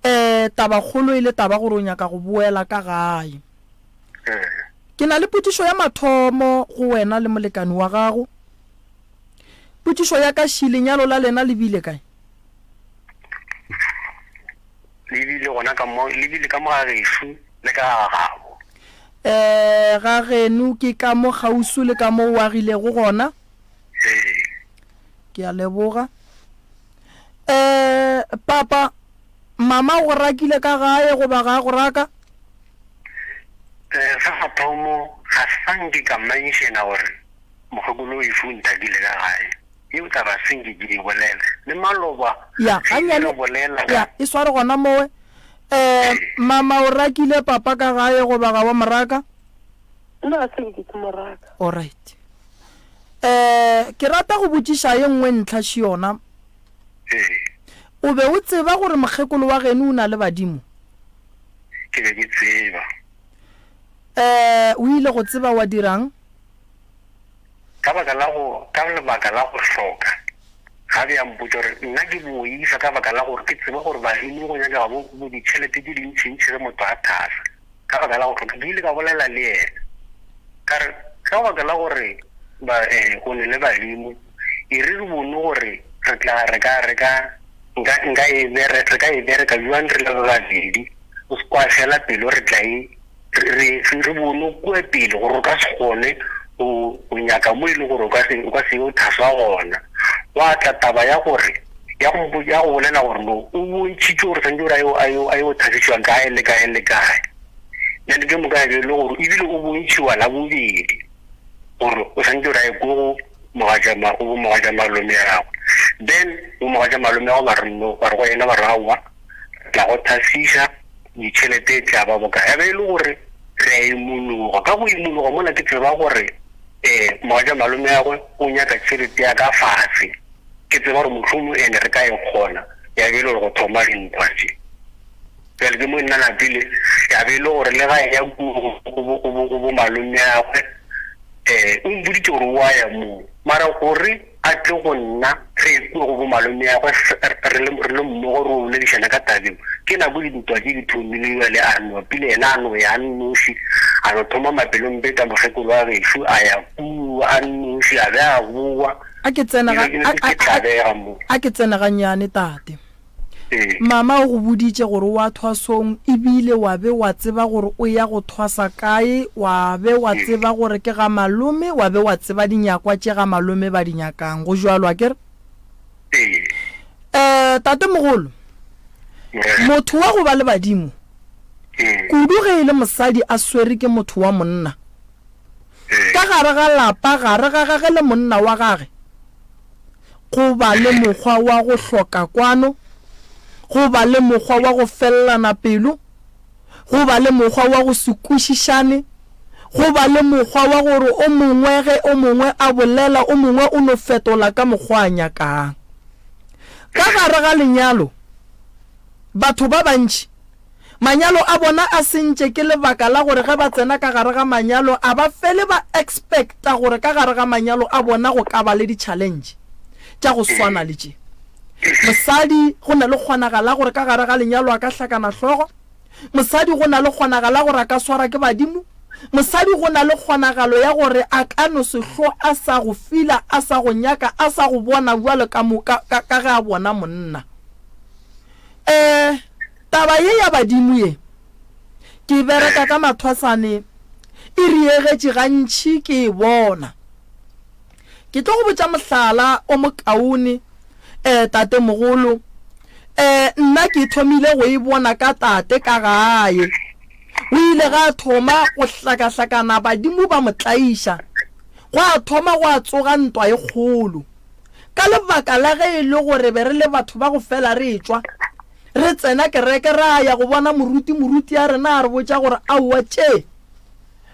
C: Eh, tabakgolo e le taba gore o nyaka go boela ka gae. Ke na le potšišo ya mathomo go wena le molekane wa gago. Potšišo ya ka ši, lenyalo la lena le bile kae?
E: Le bile gona ka mo, le bile ka mo ga gešo le ka ga gabo.
C: Eh, ga geno ke ka mo kgauswi le ka mo o agilego gona?
E: Ee.
C: Ke a leboga. Eh, papa, mama o go rakile ka gae goba ga a go raka?
E: Sa mathomo, ga sa nke ka menšena gore mokgekolo Efu o nthakile ka gae. Yeo taba se nke ke e bolela. Le maloba
C: Ya,
E: ge
C: gannyane,
E: re bolela
C: ya,
E: ka.
C: e sware gona mowe. Eh, mama o rakile papa ka gae goba ga wa mo raka?
D: Nna ga se nke ke mo raka.
C: Alright. Eh, ke rata go botšiša ye nngwe ntlha še yona.
E: Ee.
C: O be o tseba gore mokgekolo wa geno o na le badimo?
E: Ke be ke tseba.
C: Eh, o ile go tseba wa dirang?
E: Ka baka la go, ka lebaka la go hloka, ga be a mpotša gore nna ke boifa ka baka la gore ke tseba gore badimo go nyakega bo, bo ditšhelete tše dintšintši ge motho a thasa. Ka baka la go hloka, ke ile ka bolela le yena, ka re, ka baka la gore ba, eh, go ne le badimo, e re re bone gore re tla, re ka, re ka, nka, nka e bere, re ka e bereka bjang re le ba babedi, o se kwa fela pelo, re tla e, re, re, re bone kua pele gore o ka se kgone go, go nyaka mo e le gore o ka se, o ka se yo thaswa gona. Gwa tla taba ya gore, ya go mpo, ya go bolela gore no, o bontšhitše gore santše gore a yo, a yo, a yo thasišwa kae le kae le kae. Bjale ke moka e be e le gore ebile o bontšhiwa la bobedi gore o santše gore a ye ko go mogatša ma, go mogatša malome ya gagwe. Then bo mogatša malome ya gagwe ba re no, ba re go yena ba re aowa, re tla go thasiša, ditšhelete e tla ba bokae. Ya be e le gore re a imologa. Ka go imologa mola ke tseba gore um mogatša malome ya gagwe o nyaka tšhelete ya ka fase. Ke tseba gore mohlomong ene re ka e kgona, ya be e le gore go thoma dintwa tše. Bjale ke mo nna napile, ya be e le gore le ga eya kua go bo, go bo, go bo malomeagwe, um o mpoditše gore o a ya moo. Mara gore a tle go nna re ye kua go bo malomeagwe re le, re le mmogo re o boledišana ka tabeng, ke nako dintwa tše di thomile bjale a no pele yena a no ya a nnoši, a no thoma mapelompe ka mokgekolo wa gešo, a ya kua a nnoši, a be a bowa.
C: A ke tsene ga,
E: Ke be ke, ke tlabega mo.
C: a ke tsene gannyane, tate.
E: Ee.
C: Mama o go boditše gore o a thwasong, ebile wa be wa tseba gore o ya go thwasa kae, wa be wa
E: Ee.
C: tseba gore ke ga malome, wa be wa tseba dinyakwa tše ga malome ba di nyakang. Go bjalo, akere?
E: Ee.
C: Eh, tatemogolo,
E: Morena.
C: motho wa go ba le badimo,
E: Ee.
C: kudu ge e le mosadi a swere ke motho wa monna,
E: Ee.
C: ka gare ga lapa, gare ga gage le monna wa gage, go ba le mokgwa wa go hloka kwano, go ba le mokgwa wa go fellana pelo, go ba le mokgwa wa go se kwešišane, go ba le mokgwa wa gore o mongwe ge o mongwe a bolela o mongwe o no fetola ka mokgwa a nyakang. Ka gare ga lenyalo, batho ba bantši Manyalo a bona a sentše ke lebaka la gore ge ba tsena ka gare ga manyalo a ba fele ba expecta gore ka gare ga manyalo a bona go ka ba le di challenge tša go swana le tše. Mosadi go na le kgonagala gore ka gare ga lenyalo a ka hlakana hlogo, mosadi go na le kgonagala gore a ka swara ke badimo, mosadi go na le kgonagalo ya gore a ka no se hlo a sa go fila, a sa go nyaka, a sa go bona bjalo ka mo ka ka ka ge a bona monna. Eh. Taba ye ya badimo ye, ke bereka ka mathwasane, e riegetše gantši ke e bona. Ke tlo go botša mohlala o mokaone, eh, tatemogolo. Eh, nna ke thomile go e bona ka tate ka gae. O ile ga thoma go hlakahlakana badimo ba mo tlaiša, gwa thoma gwa tsoga ntwa e kgolo. Ka lebaka la ge e le gore be re le batho ba go fela re etšwa, Re tsena kereke ra ya go bona moruti, moruti a rena a re botša gore aowa tše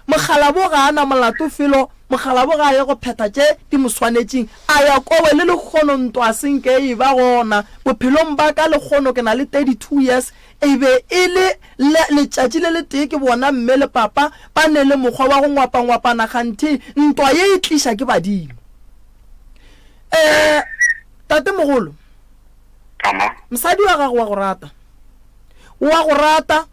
C: mokgalabo ga a na molato felo, mokgalabo ga a ye go phetha tše di mo swanetšeng. A ya kowe le lekgono ntwa a se nke e eba gona bophelong ba ka, lekgono ke na le 32 years, e be e le le letšatši le letee ke bona mme le papa ba ne le mokgwa wa go ngwapangwapana kganthe ntwa ye e tliša ke badimo. Eh, tatemogolo.
E: Ama.
C: Mosadi wa gago wa go rata. O a go rata.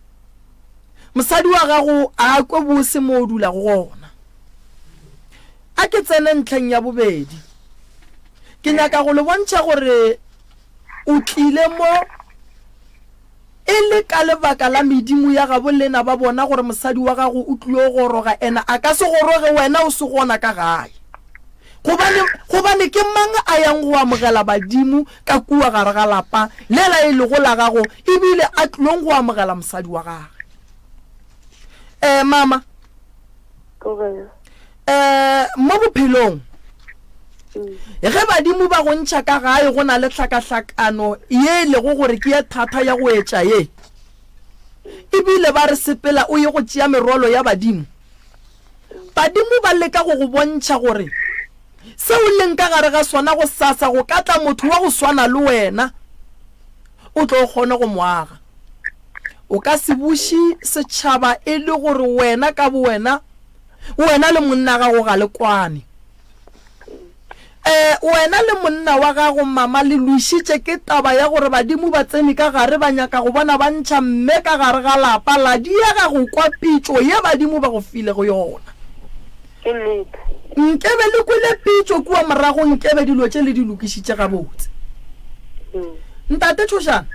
C: Mosadi wa gago a kwe bose mo o dulago gona. A ke tsene ntlheng ya bobedi. Ke nyaka go le bontšha gore o tlile mo e le ka lebaka la medimo ya gabo lena ba bona gore mosadi wa gago o tlilo goroga ena a ka se goroge wena o se gona ka gae. Gobane, gobane ke mang a yang go amogela badimo ka kua gare ga lapa lela e lego la gago, ebile a tlilong go amogela mosadi wa gage? Eh, mama. Eh, mo bophelong, ge badimo ba go ntšha ka gae go na le hlakahlakano ye e lego gore ke ye thata ya go etša ye, ebile ba re sepela o ye go tšea merwalo ya badimo, Badimo ba leka go go bontšha gore se o leng ka gare ga sona gosasa go ka tla motho wa go swana le wena o tlo kgone go mo aga. O ka se buše setšhaba e le gore wena ka bowena, wena le monna gago ga le kwane. Ee, wena le monna wa gago mama le lwešitše ke taba ya gore badimo ba tsene ka gare ba nyaka go bona ba ntšha mme ka gare ga lapa la diega go kwa pitšo ye badimo ba go filego yona.
D: Ke nnete.
C: Nkebe le kwele pitšo kua morago nkebe dilo tše le di lokišitše gabotse. Ntate Tšhošana.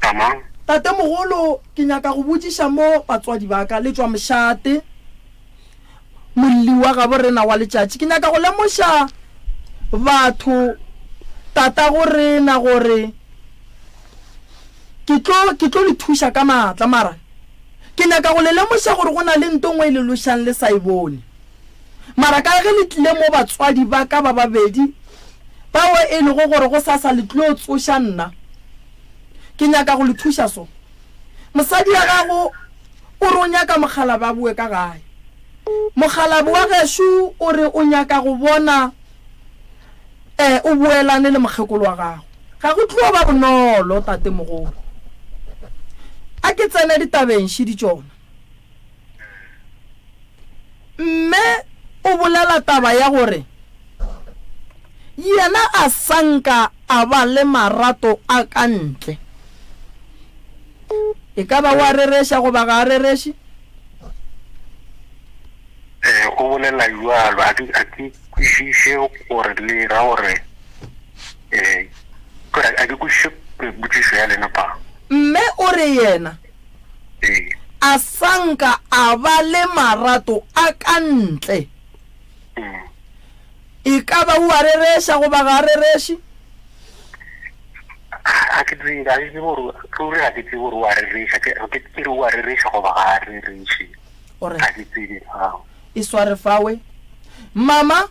E: Mama.
C: Tatemogolo, ke nyaka go botšiša mo batswadi ba ka, le tšwa mošate. Molli wa gabo rena wa letšatši. Ke nyaka go lemoša batho, tatago rena, gore ke tlo, ke tlo le thuša ka maatla, mara ke nyaka go le lemoša gore go na le nto nngwe e le lošang le sa e bone. Mara ka ge le tlile mo batswadi ba ka ba babedi, bao e lego gore gosasa le tlo tsoša nna, ke nyaka go le thuša so. Mosadi ya gago o re o nyaka mokgalabje a boe ka gae. Mokgalabje wa gešo o re o nyaka go bona. Eh, o boelane le mokgekolo wa gago. Ga go tlo ba bonolo, tatemogolo. A ke tsene ditabeng šidi tšona. Mme o bolela taba ya gore yena a sa nka a ba le marato a ka ntle. E ka ba o a rereša goba ga a rereše?
E: Ee, o bolela bjalo. A ke, a ke kwešiše gore le ra gore, ee, kore a ke kwešiše potšišo ya lena pa.
C: Mme o re yena
E: Ee.
C: a sa nka a ba le marato a ka ntle.
E: Mm.
C: E ka ba o a rereša goba ga a rereše?
E: Ga ke tsebe, ga ke tsebe gore, ruri ga ke tsebe gore o a rereša. Ke, ke, ke re o a rereša goba ga a rereše.
C: O re.
E: Ga ke tsebe fao.
C: E sware fawe. Mama,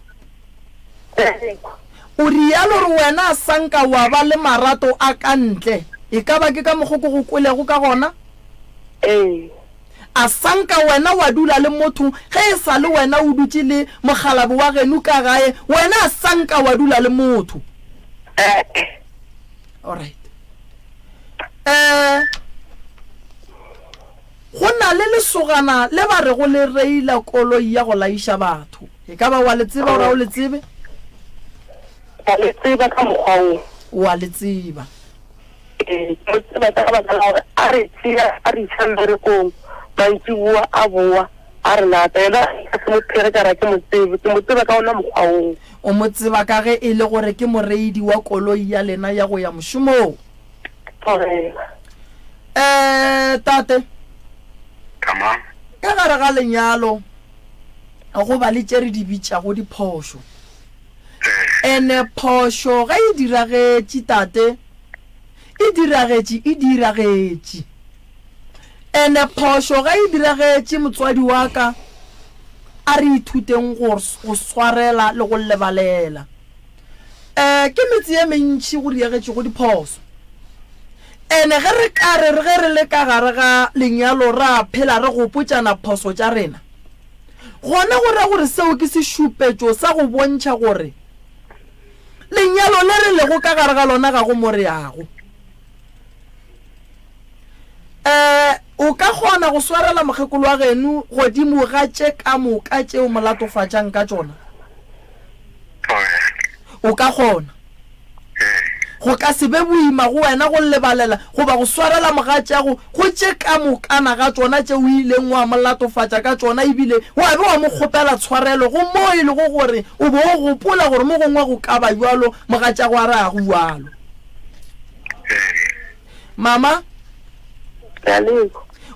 C: o rialo gore wena a sa nka wa ba le marato a ka ntle. E ka ba ke ka mokgo ke go kwelego ka gona?
D: Ee.
C: A sa nka wena wa dula le motho ge e sa le wena o dutše le mokgalabo wa geno ka gae, wena a sa nka wa dula le motho?
D: Ee.
C: Alright. Eh. Go na le lesogana le ba rego le reila koloi ya go laiša batho. E ka ba o a le tseba or ga o le tsebe?
D: Ke a le tseba ka mokgwa wo.
C: O a le tseba.
D: Ee, ke mo tseba ka baka la gore a re tšea a re iša mmerekong, mantšiboa a boa a re lata. Yena nka se mo phege ka re ga ke mo tsebe, ke mo tseba ka wona mokgwa woo.
C: O mo tseba ka ge e le gore ke moreidi wa koloi ya lena ya go ya mošomong.
D: Tlogela.
C: Eh, tate.
E: Tamang.
C: Ka gare ga lenyalo go ba le tše re di bitšago diphošo. Ene phošo ge e diragetše tate, e diragetše e diragetše. Ene phošo ge e diragetše motswadi wa ka, a re ithuteng go go swarela le go lebalela. Ee, ke metse ye mentši go diegetšego diphoso. Ene ge re ka re ge re le ka gare ga lenyalo ra phela re gopotšana phoso tša rena, gona go ra gore seo ke sešupetšo sa go bontšha gore lenyalo le re lego ka gare ga lona ga go mo re yago. Ee, o ka kgona go swarela mokgekolo wa geno godimo ga tše ka moka tše o mo latofatšang ka tšona? O ka kgona. Go ka se be boima go wena go lebalela goba go swarela mogatšago go tše ka mokana ga tšona tše o ileng wa mo latofatša ka tšona e bile wa be wa mo kgopela tshwarelo go moo e lego gore o be o gopola gore mo gongwe go ka ba bjalo mogatšago a re a go bjalo. Mama,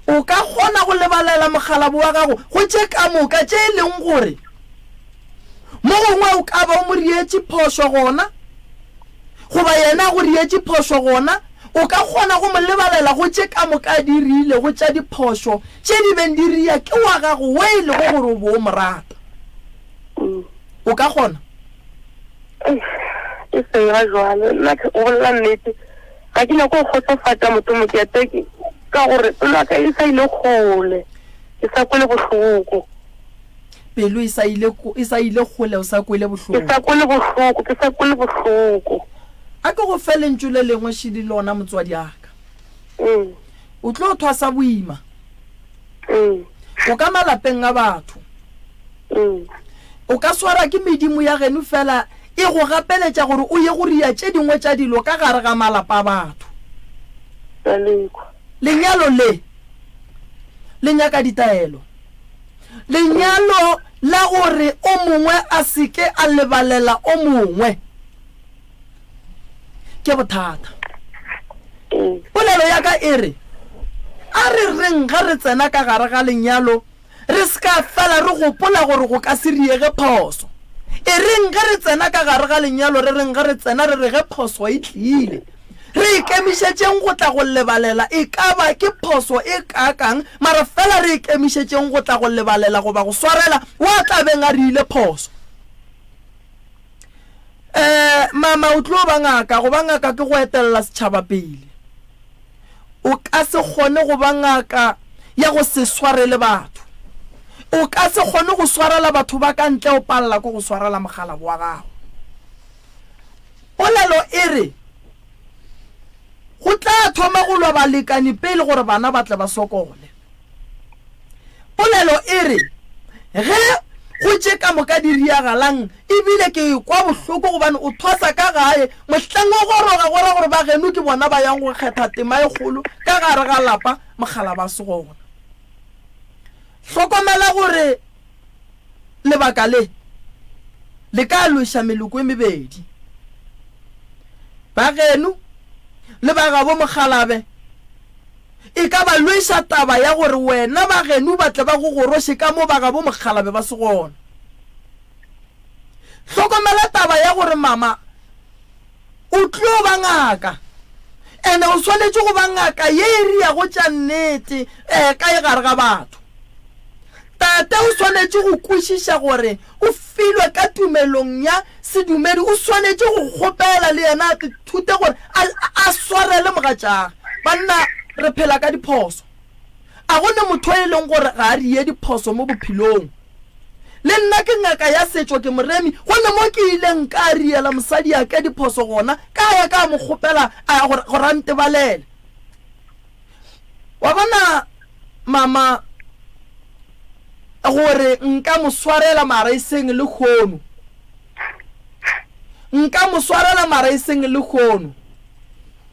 C: o ka kgona go lebalela mokgalabo wa gago go tše ka moka tše e leng gore Mo gongwe o ka ba o mo rietše phošo gona, goba yena a go rietše phošo gona, o ka kgona go mo lebalela go tše ka moka a di riilego tša diphošo tše di beng di ria ke wa gago wo e lego gore o be o mo rata. O ka kgona?
D: E seng ga jwale. Nna go bolela nnete, ga ke nyake go kgotsofatša motho mokete ka gore pelo ya ka e sa ile kgole, ke sa kwele bohloko.
C: Pelo e sa ile, e sa ile kgole, o sa kwele bohloko.
D: Ke sa kwele bohloko, ke sa kwele bohloko.
C: A ke go fe lentšu le lengwe šidi lona motswadi a ka.
D: Mm.
C: O tlo thwasa boima.
D: Mm.
C: O ka malapeng a batho.
D: Mm.
C: O ka swara ke medimo ya geno fela e go gapeletša gore o ye go ria tše dingwe tša dilo ka gare ga malapa a batho. Lenyalo le le nyaka ditaelo. Lenyalo la gore o mongwe a se ke a lebalela o mongwe ke bothata. Polelo ya ka e re, A re reng ge re tsena ka gare ga lenyalo re se ka fela re gopola gore go ka se riege phoso. E reng ge re tsena ka gare ga lenyalo re reng ge re tsena re re ge phoso e tlile Re ikemišetšeng go tla go lebalela, e ka ba ke phoso e kaakang, mara fela re ikemišetšeng go tla go lebalela goba go swarela wa tla beng a re ile phoso. Eh, mama o tlo ba ngaka, go ba ngaka ke go etelela setšhaba pele. O ka se kgone go ba ngaka ya go se swarele batho. O ka se kgone go swarela batho ba ka ntle o palela ke go swarela mokgalabo wa gago. Polelo e re, Go tla thoma go lwa balekani pele gore bana ba tle ba sokole. Polelo e re, Ge go tše ka moka di riagalang e bile ke kwa bohloko gobane o thwasa ka gae, mohlang o goroga go ra gore ba geno ke bona ba yang go kgetha tema e kgolo ka gare ga lapa mokgalaba a se gona. Hlokomela gore lebaka le le ka lweša meloko e mebedi, ba geno le ba gabo mokgalabe. E ka ba lweša taba ya gore wena ba geno ba tle ba go goroše ka mo ba gabo mokgalabe ba se gona. Hlokomela taba ya gore mama o tlo ba ngaka ene o swanetše go ba ngaka ye e riago tša nnete ka e gare ga batho. Tate o swanetše go kwešiša gore o filwe ka tumelong ya sedumedi, o swanetše go kgopela le yena a ithute gore a, a swarele mogatšage. Banna, re phela ka diphoso. A go ne motho e leng gore ga a rie diphoso mo bophelong. Le nna ke ngaka ya setšo, ke moremi, go ne mo ke ileng ka riela mosadiake diphoso gona, ka ya ka mo kgopela a, gore, gore a ntebalele. Wa bona, mama, gore nka mo swarela mara e seng lehono. Nka mo swarela mara e seng lehono.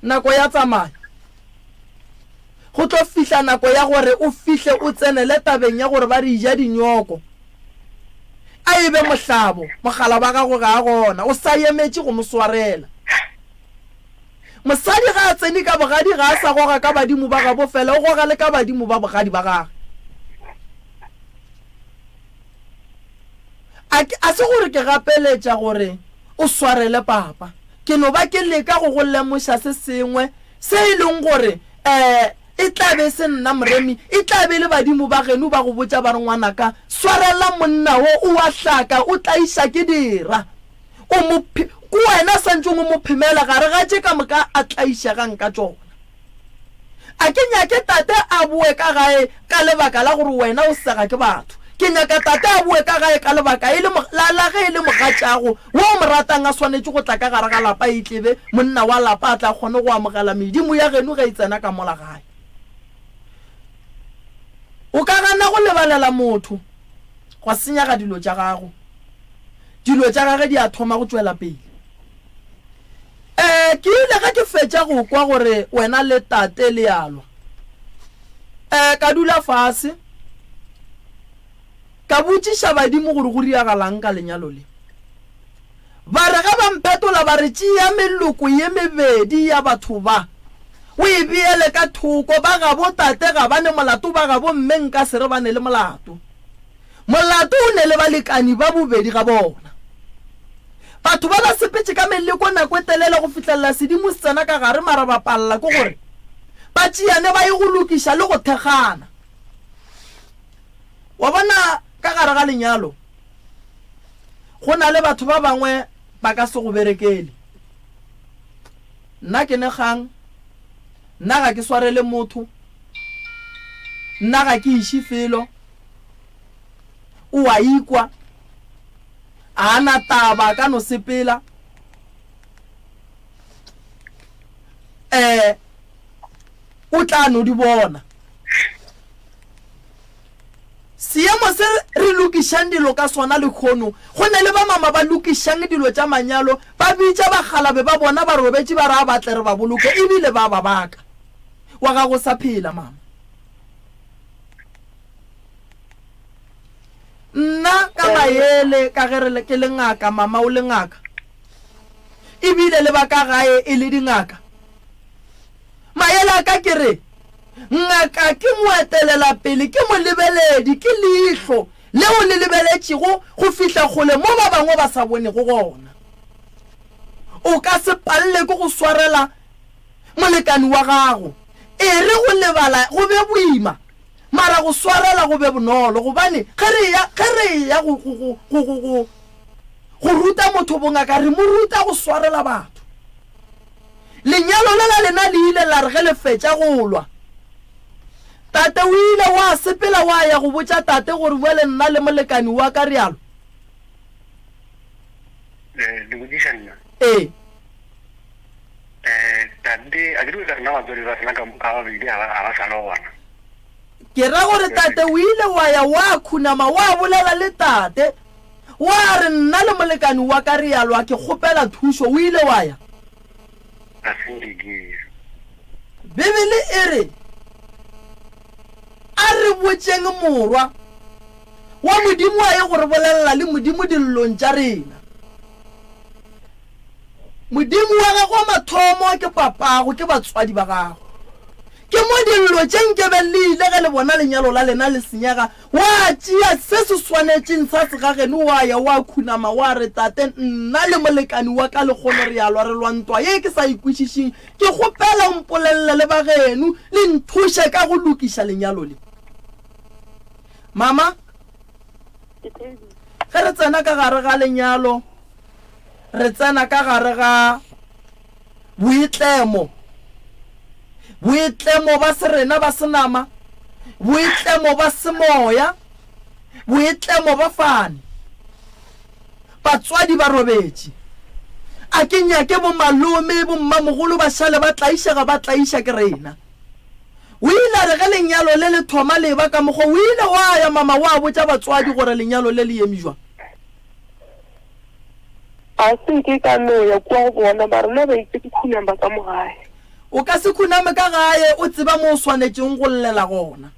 C: Nako ya tsamaya. Go tlo fihla nako ya gore o fihle o tsenele tabeng ya gore ba re ja dinyoko. A e be mohlabo, mogala wa gago ga a gona, o sa emetše go mo swarela. Mosadi ga a tsene ka bogadi ga a sa goga ka badimo ba gabo fela, o goga le ka badimo ba bogadi ba gagwe. A ke, a se gore ke gapeletša gore o swarele papa. Ke no ba ke leka go go lemoša se sengwe se e leng gore, eh, e tla be e se nna Moremi, e tla be e le badimo ba geno ba go botša ba re, Ngwanaka, swarela monna wo, o a hlaka, o tlaiša ke dira. O mo phe, ke wena a santšeng o mo phemela gare ga tše ka moka a tlaišegang ka tšona. A ke nyake tate a boe ka gae ka lebaka la gore wena o sega ke batho. Ke nyaka tate a boe ka gae ka lebaka e le, la, la ge e le mogatšago wo o mo ratang a swanetše go tla ka gare ga lapa e tle be monna wa lapa a tla kgone go amogela medimo ya geno ge e tsena ka mola gae. O ka gana go lebalela motho gwa senyaga dilo tša gago. Dilo tša gage di a thoma go tšwela pele. E, ke ile ge ke fetša go kwa gore wena le tate le a lwa. E, ka dula fase, ka botšiša badimo gore go riagalang ka lenyalo le. Ba re ge ba mphetola ba re, Tšea meloko ye mebedi ya batho ba, o e beele ka thoko, ba gabo tate ga ba ne molato, ba gabo mme nka se re ba ne le molato. Molato o ne le balekani ba bobedi ga bona. Batho ba ba sepetše ka meleko nako e telele go fihlelela sedimo se tsena ka gare mara ba palela ke gore ba tšeane ba ye go lokiša le go thekgana. Wa bona ka gare ga lenyalo go na le batho ba bangwe ba ka se go berekele. Nna ke ne kgang, nna ga ke swarele motho, nna ga ke iše felo. O a ikwa, a na taba, a ka no sepela. Eh, o tla no di bona. Seemo se re lokišang dilo ka sona lehono, go ne le ba mama ba lokišang dilo tša manyalo, ba bitša bakgalabe ba bona ba robetše ba re a ba tle re ba boloke, ebile ba ba baka. Wa gago sa phela, mama. Nna ka maele, ka ge re ke le ngaka, mama o le ngaka, ebile le ba ka gae e le dingaka. Maele a ka ke re, ngaka ke moetelelapele, ke molebeledi, ke leihlo leo le lebeletšego go fihla kgole mo ba bangwe ba sa bonego gona. O ka se palele ke go swarela molekani wa gago. E re go lebala go be boima, mara go swarela go be bonolo, gobane ge re eya, ge re eya go, go, go, go, go, go, go ruta motho bongaka, re mo ruta go swarela batho. Lenyalo le la lena le ile la re ge le fetša go lwa, tate o ile wa sepela wa ya go botša tate gore bjale nna le molekani wa ka re a lwa.
E: Le botšiša nna?
C: Ee.
E: Tate, a ke re ka rena batswadi ba rena ka ka babedi ga ba ga ba sa le gona.
C: Ke ra gore tate o ile wa ya wa khunama wa bolela le tate wa re nna le molekani wa ka re ya lwa ke kgopela thušo o ile wa ya?
E: Ga se nke ke ye.
C: Bibele e re, A re botšeng Morwa wa Modimo a ye go re bolelela le Modimo dillong tša rena. Modimo wa gago wa mathomo ke papago, ke batswadi ba gago. Ke mo dillo tše nkebeng le ile ge le bona lenyalo la lena le senyega, wa tšea se se swanetšeng sa segageno wa ya wa khunama wa re, Tate, nna le molekani wa ka lekgono re a lwa, re lwa ntwa ye ke sa e kwešišeng. Ke kgopela o mpolelele le ba geno, le nthuše ka go lokiša lenyalo le. Mama, ge re tsena ka gare ga lenyalo, re tsena ka gare ga boitlemo, boitlemo ba serena ba senama, boitlemo ba semoya, boitlemo ba fane. Batswadi ba robetše. A ke nyake bomalome, bommamogolo ba šale ba tlaišega ba tlaiša ke rena. O ile a re ge lenyalo le le thoma le eba ka mokgwa, o ile wa ya mama wa botša batswadi gore lenyalo le le eme jwang.
D: Ga se nke ka no ya kua go bona, mara nna ba itse ke khunama ka mo gae.
C: O ka se khuname ka gae o tseba mo o swanetšeng go llela gona.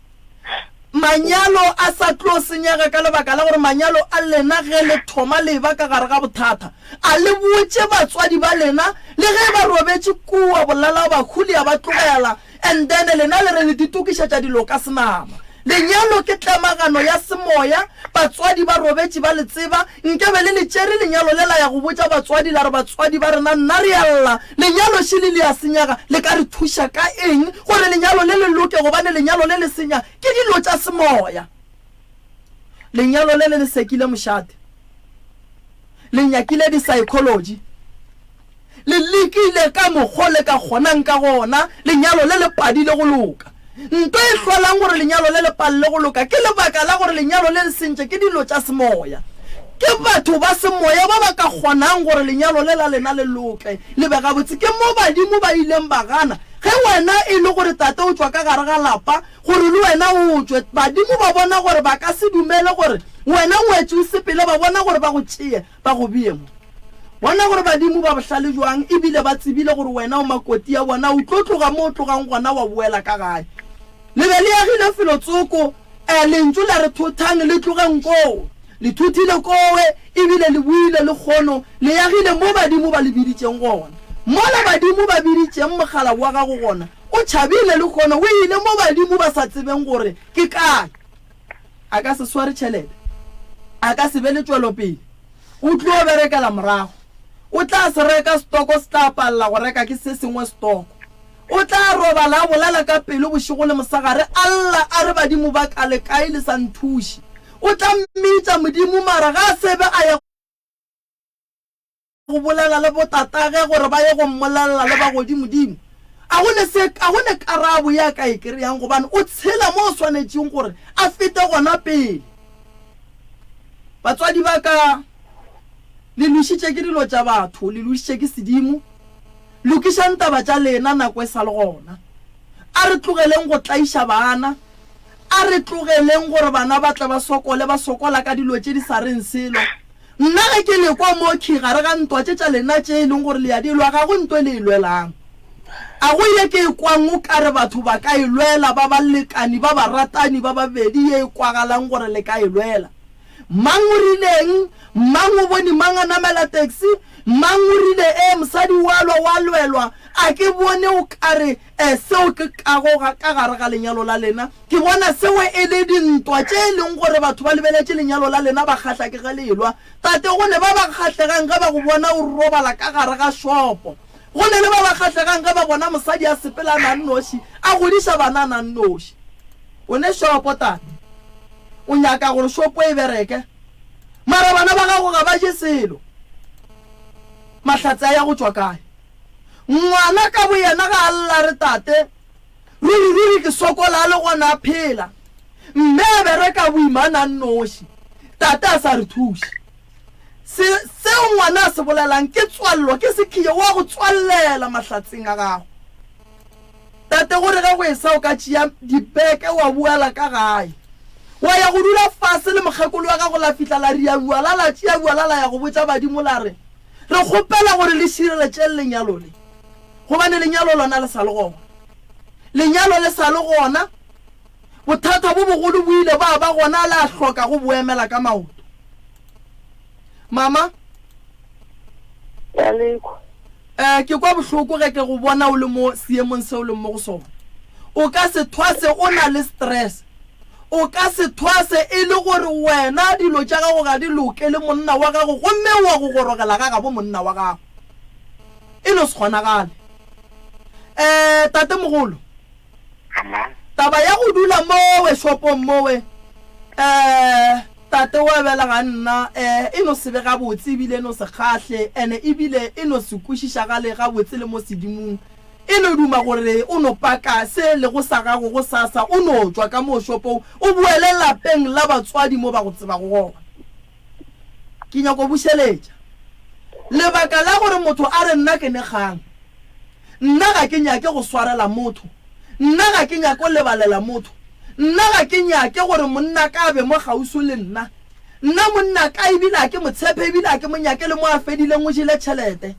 C: Manyalo a sa tlo senyega ka lebaka la gore manyalo a lena ge le thoma le eba ka gare ga bothata. A le botše batswadi ba lena le ge ba robetše kua bolala bahu le a ba tlogela and then lena le re le ditokišetša dilo ka senama. Lenyalo ke tlemagano ya semoya, batswadi ba robetše ba le tseba, Nkabe le le tšere lenyalo le la ya go botša batswadi la re, Batswadi ba rena, nna re a lla, lenyalo šele le a senyega, le ka re thuša ka eng gore lenyalo le le loke, gobane lenyalo le le senya ke dilo tša semoya. Lenyalo le le le sekile mošate, le nyakile di-psychology. Le lekile ka mokgo le ka kgonang ka gona, lenyalo le le padile go loka. Nto e hlolang gore lenyalo le le palele go loka ke lebaka la gore lenyalo le le sentše ke dilo tša semoya. Ke batho ba semoya ba ba ka kgonang gore lenyalo le la lena le loke, le be gabotse. Ke mo badimo ba ileng ba gana ge wena e le gore tate o tšwa ka gare ga lapa gore le wena o tšwe. Badimo ba bona gore ba ka se dumele gore wena ngwetši o sepele, ba bona gore ba go tšee ba go bee mo. Bona gore badimo ba bohlale bjang, e bile ba tsebile gore wena o makoti ya bona, o tlo tloga mo o tlogang gona wa boela ka gae. Le be le agile felotsoko, e, lentšu la re thothang le tlogeng koo. Le thothile kowe, e bile le boile lekgono, le agile mo badimo ba le biditšeng gona. Mola badimo ba biditšeng mogala wa gago gona, o tšhabile lekgono, o ile mo badimo ba sa tsebeng gore ke kae. A ka se sware tšhelete. A ka se be le tšwelopele. O tlo berekela morago. O tla se reka setoko se tla palela go reka ke se sengwe setoko. O tla robala a bolela ka pelo bošego le mosegare a lla a re badimo ba ka le kae le sa nthuše. O tla mmitša Modimo mara ga a se be a ya go bolela le botatage gore ba ye go mmolelela le ba godimodimo. A go ne se, a go ne karabo ye a ka e kereyang gobane o tshela mo o swanetšeng gore a fete gona pele. Batswadi ba ka, le lošitše ke dilo tša batho, le lošitše ke sedimo. Lokišang taba tša lena nako e sa le gona. A re tlogeleng go tlaiša bana. A re tlogeleng gore bana ba tle ba sokole, ba sokola ka dilo tše di sa reng selo. Nna ge ke le kwa mo khi gare ga ntwa tše tša lena tše e leng gore le ya di lwa, ga go ntwa e le e lwelang. A go ye ke e kwang o ka re batho ba ka e lwela, ba balekani ba baratani ba babedi ye e kwagalang gore le ka e lwela. Mang o rileng? Mang o bone mang a namela taxi? Mang o rile, Ee, mosadi o a lwa, o a lwelwa? A ke bone o ka re, Ee, seo ke kago ga ka gare ga lenyalo la lena. Ke bona seo e le dintwa tše e leng gore batho ba lebeletše lenyalo la lena ba kgahla ke ge le elwa. Tate, go ne ba ba kgahlegang ge ba go bona o robala ka gare ga šopo. Go ne le ba ba kgahlegang ge ba bona mosadi a sepela a na nnoši, a godiša bana a na nnoši. O ne šopo, tate. O nyaka gore šopo e bereke, mara bana ba gago ga ba je selo. Mahlatse a ya go tšwa kae? Ngwana ka boyena ga a lla a re, Tate, ruri ruri ke sokola a le gona a phela. Mme a bereka boima a na nnoši. Tate a sa re thuše. Se, seo ngwana a se bolelang ke tswallo, ke sekhiye, o a go tswallela mahlatseng a gago. Tate gore ge go esa o ka tšea dibeke wa boela ka gae. Wa ya go dula fase le mokgekolo wa gago la fihla la ria bjala la tšea bjala la ya go botša badimo la re, Re kgopela gore le šireletšeng lenyalo le. Gobane lenyalo lona le sa le gona. Lenyalo le sa le gona. Bothata bo bogolo bo ile ba ba gona la hloka go bo emela ka maoto. Mama.
D: Ke a le kwa.
C: Eh, ke kwa bohloko ge ke go bona o le mo seemong se o leng mo go sona. O ka se thwase o na le stress. O ka se thwase e le gore wena dilo tša gago ga di loke le monna wa gago gomme o wa go gorogela ga gabo monna wa gago. E no se kgonagale. Eh, tatemogolo.
E: Ama.
C: Taba ya go dula mowe shopong mowe, eh, tate wa belega nna, eh, e no se be gabotse ebile e no se kgahle, ene ebile e no se kwešišagale gabotse le mo sedimong. E no duma gore o no paka se lego sa gago gosasa o no tšwa ka moo shopong o boele lapeng la batswadi mo ba go tsebago gona. Ke nyako bušeletša. Lebaka la gore motho a re nna ke ne kgang. Nna ga ke nyake go swarela motho. Nna ga ke nyake go lebalela motho. Nna ga ke nyake gore monna ka a be mo kgauswi le nna. Nna monna ka ebile ga ke mo tshepe ebile ga ke mo nyake le mo a fedileng o jele tšhelete.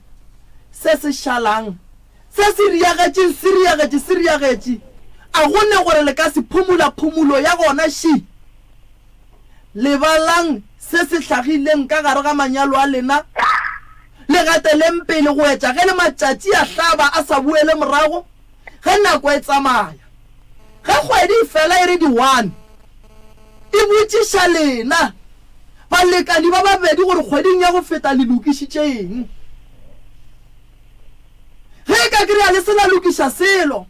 C: Se se šalang, se se riagetšeng se riagetše se riagetše. A go ne gore le ka se phumula phumulo ya gona ši. Lebalang se se hlagileng ka gare ga manyalo a lena, le gateleng pele go etša ge le matšatši a hlaba a sa boele morago, ge nako e tsamaya. Ge kgwedi e fela e re di-one, e botšiša lena balekani ba babedi gore kgweding ya go feta le lokišitše eng. Ge e ka kry-a le se la lokiša selo,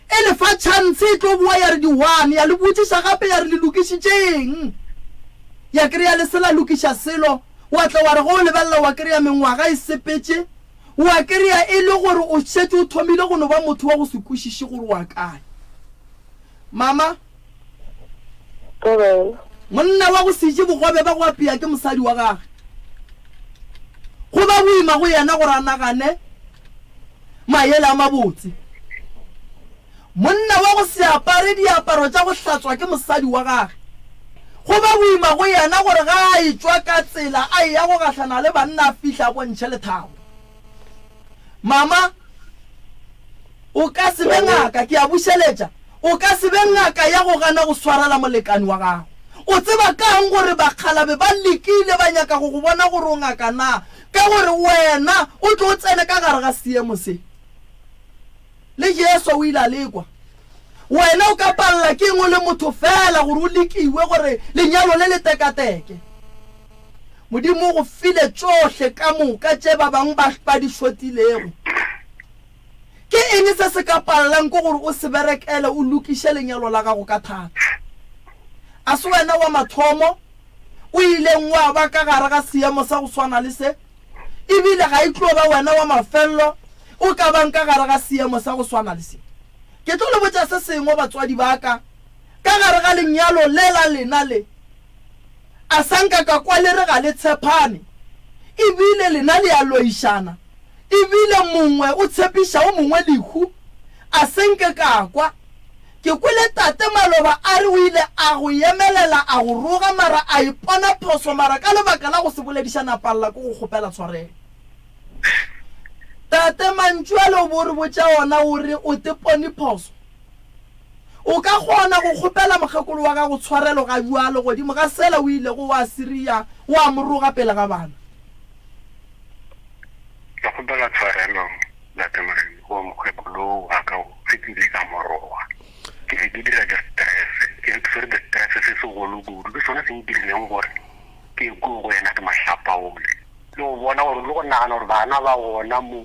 C: E le fa tšhantshe e tlo boa ya re di-one, ya le botšiša gape ya re le lokišitše eng? Ya kry-a le se la lokiša selo, wa tla wa re ge o lebelela wa kry-a mengwaga e sepetše, wa kry-a e le gore o šetše o thomile go no ba motho wa go se kwešiše gore wa kae. Mama.
D: Thobela.
C: Monna wa go se je bogobe ba go apea ke mosadi wa gage. Go ba boima go yena gore a nagane maele a mabotse. Monna wa go se apare diaparo tša go hlatswa ke mosadi wa gage. Go ba boima go yena gore ga a etšwa ka tsela a eya go gahlana le banna a fihle a bontšhe lethabo. Mama, o ka se be ngaka, ke a bušeletša, o ka se be ngaka ya go gana go swarela molekani wa gago. O tseba ka'ng gore bakgalabe ba lekile ba nyaka go go bona gore o ngaka na? Ka gore wena o tlo o tsene ka gare ga seemo se. Le Jesu o ile a lekwa. Wena o ka palela ke eng o le motho feela gore o lekiwe gore lenyalo le le tekateke? Modimo o go file tšohle ka moka tše ba bangwe ba, ba di šotilego. Ke eng se se ka palelang ke gore o se berekele o lokiše lenyalo la gago ka thata? A se wena wa mathomo o ileng wa ba ka gare ga seemo sa go swana le se, e bile ga e tlo ba wena wa mafello o ka bang ka gare ga seemo sa go swana le se. Ke tlo le botša se sengwe, batswadi ba ka, ka gare ga lenyalo le la lena le, a sa nka ka kwa le re ga le tshepane, e bile lena le a loišana, e bile mongwe o tshepiša o mongwe lehu, a se nke ka kwa. Ke kwele tate maloba a re o ile a go emelela a go roga mara a ipona phoso mara ka lebaka la go se boledišane a palela ke go kgopela tshwarelo. Tate mantšu ale o bo o re botša ona o re o te pone phoso. O ka kgona go kgopela mokgekolo wa gago tshwarelo ga bjalo godimo ga sela o ilego wa Siria wa mo roga pele ga bana.
E: Ke kgopela tshwarelo Ntate Moremi, go mokgekolo wo wa ka wo, ge ke ile ka mo roga, ke be ke dira di-stress, ke be ke swere di-stress se segolo kudu, ke sona se ntirileng gore ke ye koo go yena ke mo hlapaole, le go bona gore, le go nagana gore bana ba gona mo,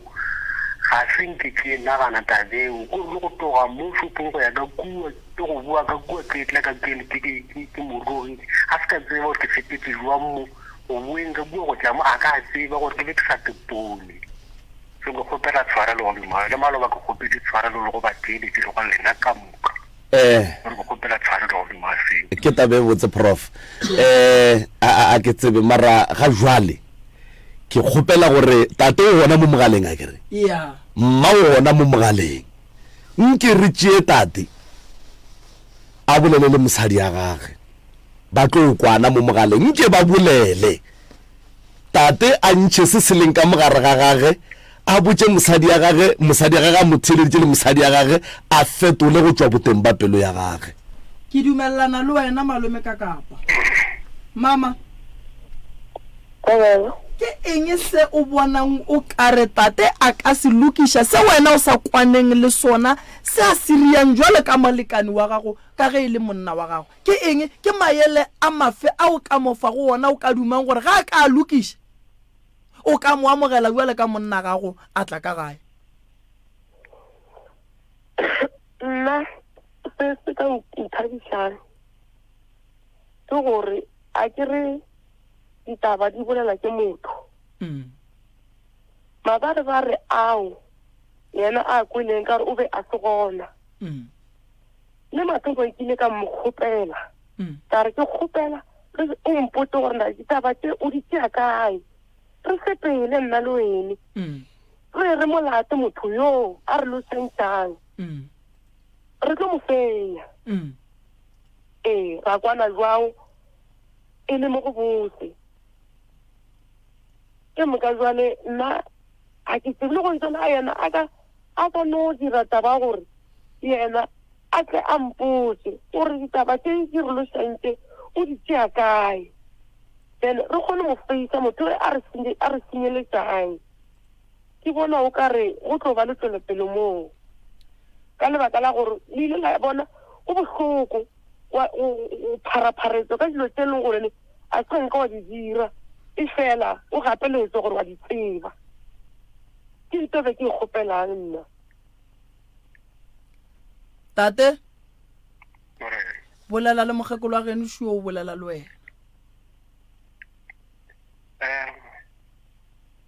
E: ga se nke ke e nagana taba eo, ko le go tloga mo shopong go ya ka kua, le go boa ka kua ke tla ka kele ke, ke, ke, ke mo rogile, a se ka tseba gore ke sepetse jwang mo, go boeng ka kua go tla mo, a ka tseba gore ke be ke sa tepone. So ke kgopela tshwarelo go Mma, le maloba ke kgopetše tshwarelo le go batheeletši le go lena ka moka.
B: Eh.
E: Gore ke kgopela tshwarelo go Mma seo.
B: Ke taba e botse Prof. Eh, a, a, a ke tsebe mara ga jwale ke kgopela gore tate o gona mo mogaleng a kere?
C: Yeah.
B: Mma o gona mo mogaleng. Nke re tšee tate a bolele le mosadi ya gage. Ba tlo kwana mo mogaleng. Nke ba bolele. Tate a ntšhe se se leng ka mo gare ga gage, a botše mosadi ya gage, mosadi ya gage a mo theeleditše le mosadi ya gage a fetole go tšwa boteng ba pelo ya gage.
C: Ke dumelelana le wena malome ka kapa. Mama.
D: Thobela.
C: Ke eng se o bonang o kare tate a ka se lokiša se wena o sa kwaneng le sona se a se riang jwalo ka molekani wa gago ka ge e le monna wa gago? Ke eng? Ke maele a mafe a o ka mo fago wona o ka dumang gore ge a ka a lokiša o ka mo amogela bjalo ka monna gago a tla ka gae?
D: Nna se se ka nthabišang ke gore a ke re ditaba di bolela ke motho. Mabare ba re ao yena a kweleng ka gore o be a se gona. Le mathomo ke ile ka mo kgopela ka re ke kgopela re o mpotse gore na ditaba tše o di tšea kae, re sepele nna le wene re re molate motho yoo a re losentšang re tlo mo fenya. Ee, ra kwana jwang e le mo go botse. Ke moka jwale nna ga ke tsebe le go ntse na yena a ka a ka no dira taba gore yena a tle a mpotse gore ditaba tše di re lošang tše o di tšea kae, then re kgone mo feisa motho a re a re senyeletšang. Ke bona o ka re go tlo ba le tšwelopele moo, ka lebaka la gore le ile la bona go bohloko wa go pharapharetswa ka dilo tše e leng gore a se nka wa di dira, e fela o gapeletswe gore wa di tseba. Ke ntho be ke e kgopelang nna.
C: Tate, bolela le mokgekolo wa geno šo o bolela le wena.
E: Um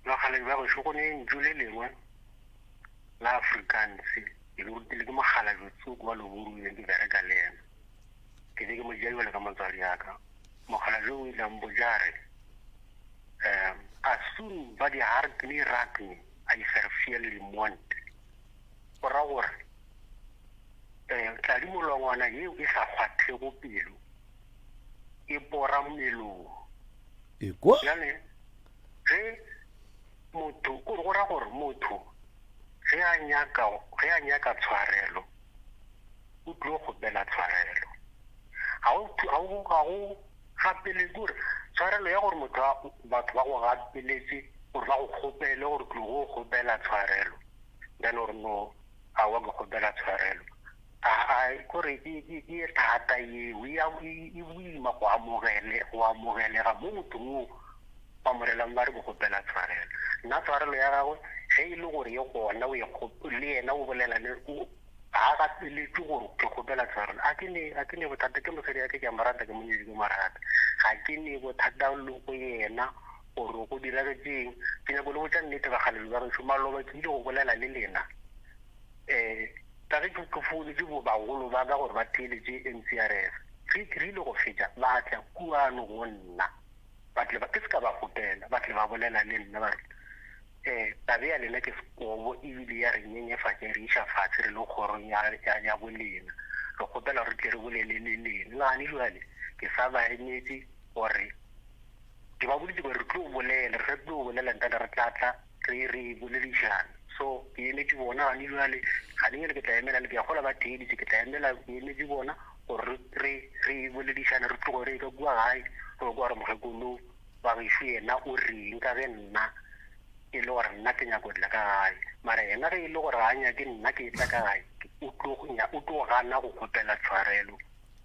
E: Bakgalabje ba gešo go ne ntšu le lengwe la Afrikaans ke le rutile ke mokgalabje tsoko wa Loburu ke beng ke bereka le yena. Ke be ke mo tšea bjalo ka motswadi ya ka. Mokgalabje o ile a mpotša a re um as soon ba di hart nie raak nie, hy verveel die mond. Go ra gore um tladi molongwana yeo e sa kgwathego pelo e pora melomo.
B: Ekwa.
E: Bjale ge motho, ko go ra gore motho ge a nyaka, ge a nyaka tshwarelo, o tlo kgopela tshwarelo. Ga go, ga go, ga go gapeletše gore tshwarelo ya gore motho a, batho ba go gapeletše gore ba go kgopele gore tlogo kgopela tshwarelo, then gore no, aowa ke kgopela tshwarelo. A, kore ke, ke, ke ye thata yeo, e, e, e boima go amogele, go amogelega mo mothong o ba mo relang ba re ke kgopela tshwarelo. Nna tshwarelo ya gagwe ge e le gore e gona, o e le yena o bolela le, o, ga a gapeletšwe gore ke kgopela tshwarelo. A ke ne, a ke ne bothata, ke mosadi ya ka, ke a mo rata, ke mo nyetše, ke mo rata. Ga ke ne bothata le go yena gore go diragetšeng. Ke nyako le botša nnete bakgalabje ba gešo, maloba ke ile go bolela le lena. Um ka ge ke founetše bo bagolo ba ka gore ba theeletše MCRS, ge re ile go fetša ba tla kuano go nna, ba tle ba, ke se ka ba kgopela, ba tle ba bolela le nna ba re, um tabe ya lena ke sekobo ebile ya re nyenyefatša, e re iša fatshe re le kgorong ya, ya, ya bolena. Re kgopela gore re tle re bolele le lena. Nagane jwale ke sa ba emetše gore ke ba boditše gore re tlo bolela, re sa tlo bolela ntle le re tla tla re re boledišana. So ke emetše bona gane jwale, gane jwale ke tla emela le ke a kgolwa ba theeditše, ke tla emela ke emetše bona gore re re boledišane re tloge re ye ka kua gae re yo kwa gore mokgekolo wa gešo yena o reng ka ge nna e le gore nna ke nyako tla ka gae. Mara yena ge e le gore ga a nyake nna ke tla ka gae o tlo o tlo gana go kgopela tshwarelo.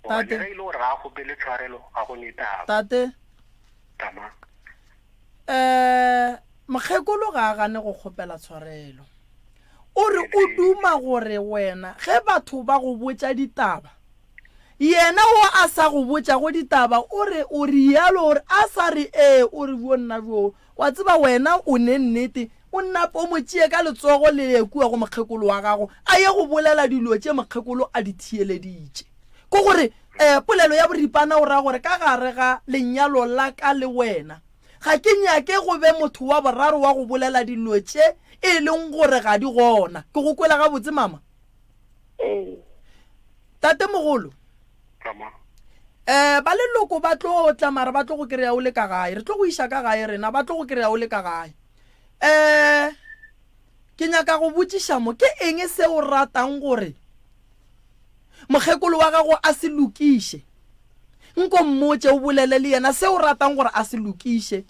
E: Goba le
C: Tate.
E: ge e le gore ga a kgopele tshwarelo ga go ne taba.
C: Tate.
E: Tama.
C: Um mokgekolo ga a gane go kgopela tshwarelo. O re o duma gore wena ge batho ba go botša ditaba, yena o a sa go botšago ditaba o re o realo o re a sa re ee o re bjo nna bjo wa tseba wena o ne nnete o nape o mo tšee ka letsogo le ye kua go mokgekolo wa gago a ye go bolela dilo tše mokgekolo a di theeleditše. Ke gore um polelo ya boripana o ra gore ka gare ga lenyalo la ka le wena ga ke nyake go be motho wa boraro wa go bolela dilo tše e leng gore ga di gona. Ke go kwele gabotse mama?
D: Ee.
C: Tatemogolo.
E: Rama.
C: Eh, ba leloko ba tlo tla mara ba tlo go kry-a o le ka gae. Re tlo go iša ka gae rena, ba tlo go kry-a o le ka gae. Eh, ke nyaka go botšiša mo, ke eng se o ratang gore mokgekolo wa gago a se lokiše? Nko mmotše o bolele le yena se o ratang gore a se lokiše.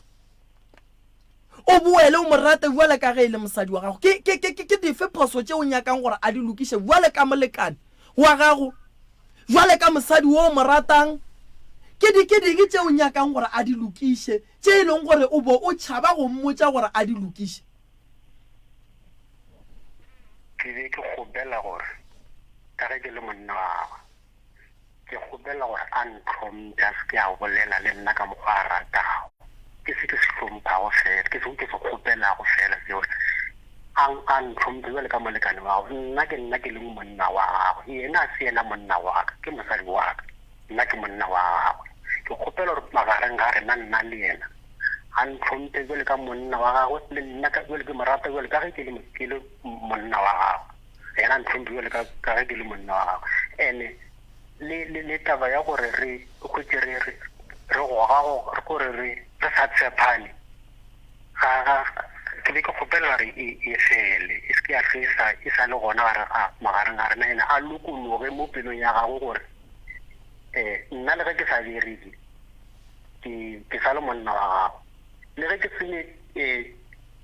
C: O boele o mo rate bjale ka ge e le mosadi wa gago. Ke, ke, ke, ke dife phoso tše o nyakang gore a di lokiše bjale ka molekane wa gago, bjale ka mosadi wo o mo ratang? Ke di, ke ding tše o nyakang gore a di lokiše, tše e leng gore o bo o tšhaba go mmotša gore a di lokiše?
E: Ke be ke kgopela gore ka ge ke le monna wa gagwe, Ke kgopela gore a ntlhomphe, a se ke a bolela le nna ka mokgwa a ratago. Ke se ke se hlomphago feela, ke seo ke se kgopelago feela seo. A, a ntlhomphe bjale ka molekane wa gagwe. Nna ke nna ke leng monna wa gagwe, yena a se yena monna wa ka, ke mosadi wa ka. Nna ke monna wa gagwe. Ke kgopela gore magareng ga rena nna le yena, a ntlhomphe bjale ka monna wa gagwe, le nna ka, bjale ke mo rata bjale ka ge ke le, ke le monna wa gagwe. Yena a ntlhomphe bjalo ka, ka ge ke le monna wa gagwe. Ene le, le, le taba ya gore re hwetše re, re, re goga go, gore re, re sa tshepane, ga, ga, ke be ke kgopela gore e, e fele, e se ke ya hlwe e sa, e sa le gona gare ga, magareng ga rena. Ene a lokologe mo pelong ya gagwe gore, eh, nna le ge ke sa bereke, ke, ke sa le monna wa gagwe. Le ge ke se ne, eh,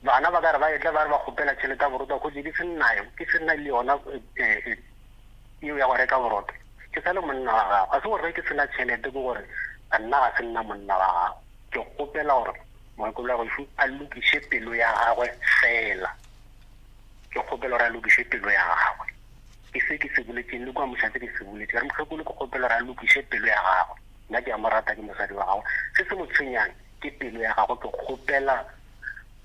E: Bana ba ka re ba etla ba re ba kgopela tšhelete ya borotho, a hwetše ke se nayo, ke se na le yona yeo ya go reka borotho. Ke sa le monna wa gago. Ga se gore ge ke se na tšhelete ke gore nna ga se nna monna wa gago. Ke kgopela gore mokgekolo wa gešo a lokiše pelo ya gagwe feela. Ke kgopela gore a lokiše pelo ya gagwe. Ke se ke se boletšeng le kua mošate ke se boletše. Ka re mokgekolo ke kgopela gore a lokiše pelo ya gagwe. Nna ke a mo rata ke mosadi wa gagwe. Se se mo tshwenyang ke pelo ya gagwe. Ke kgopela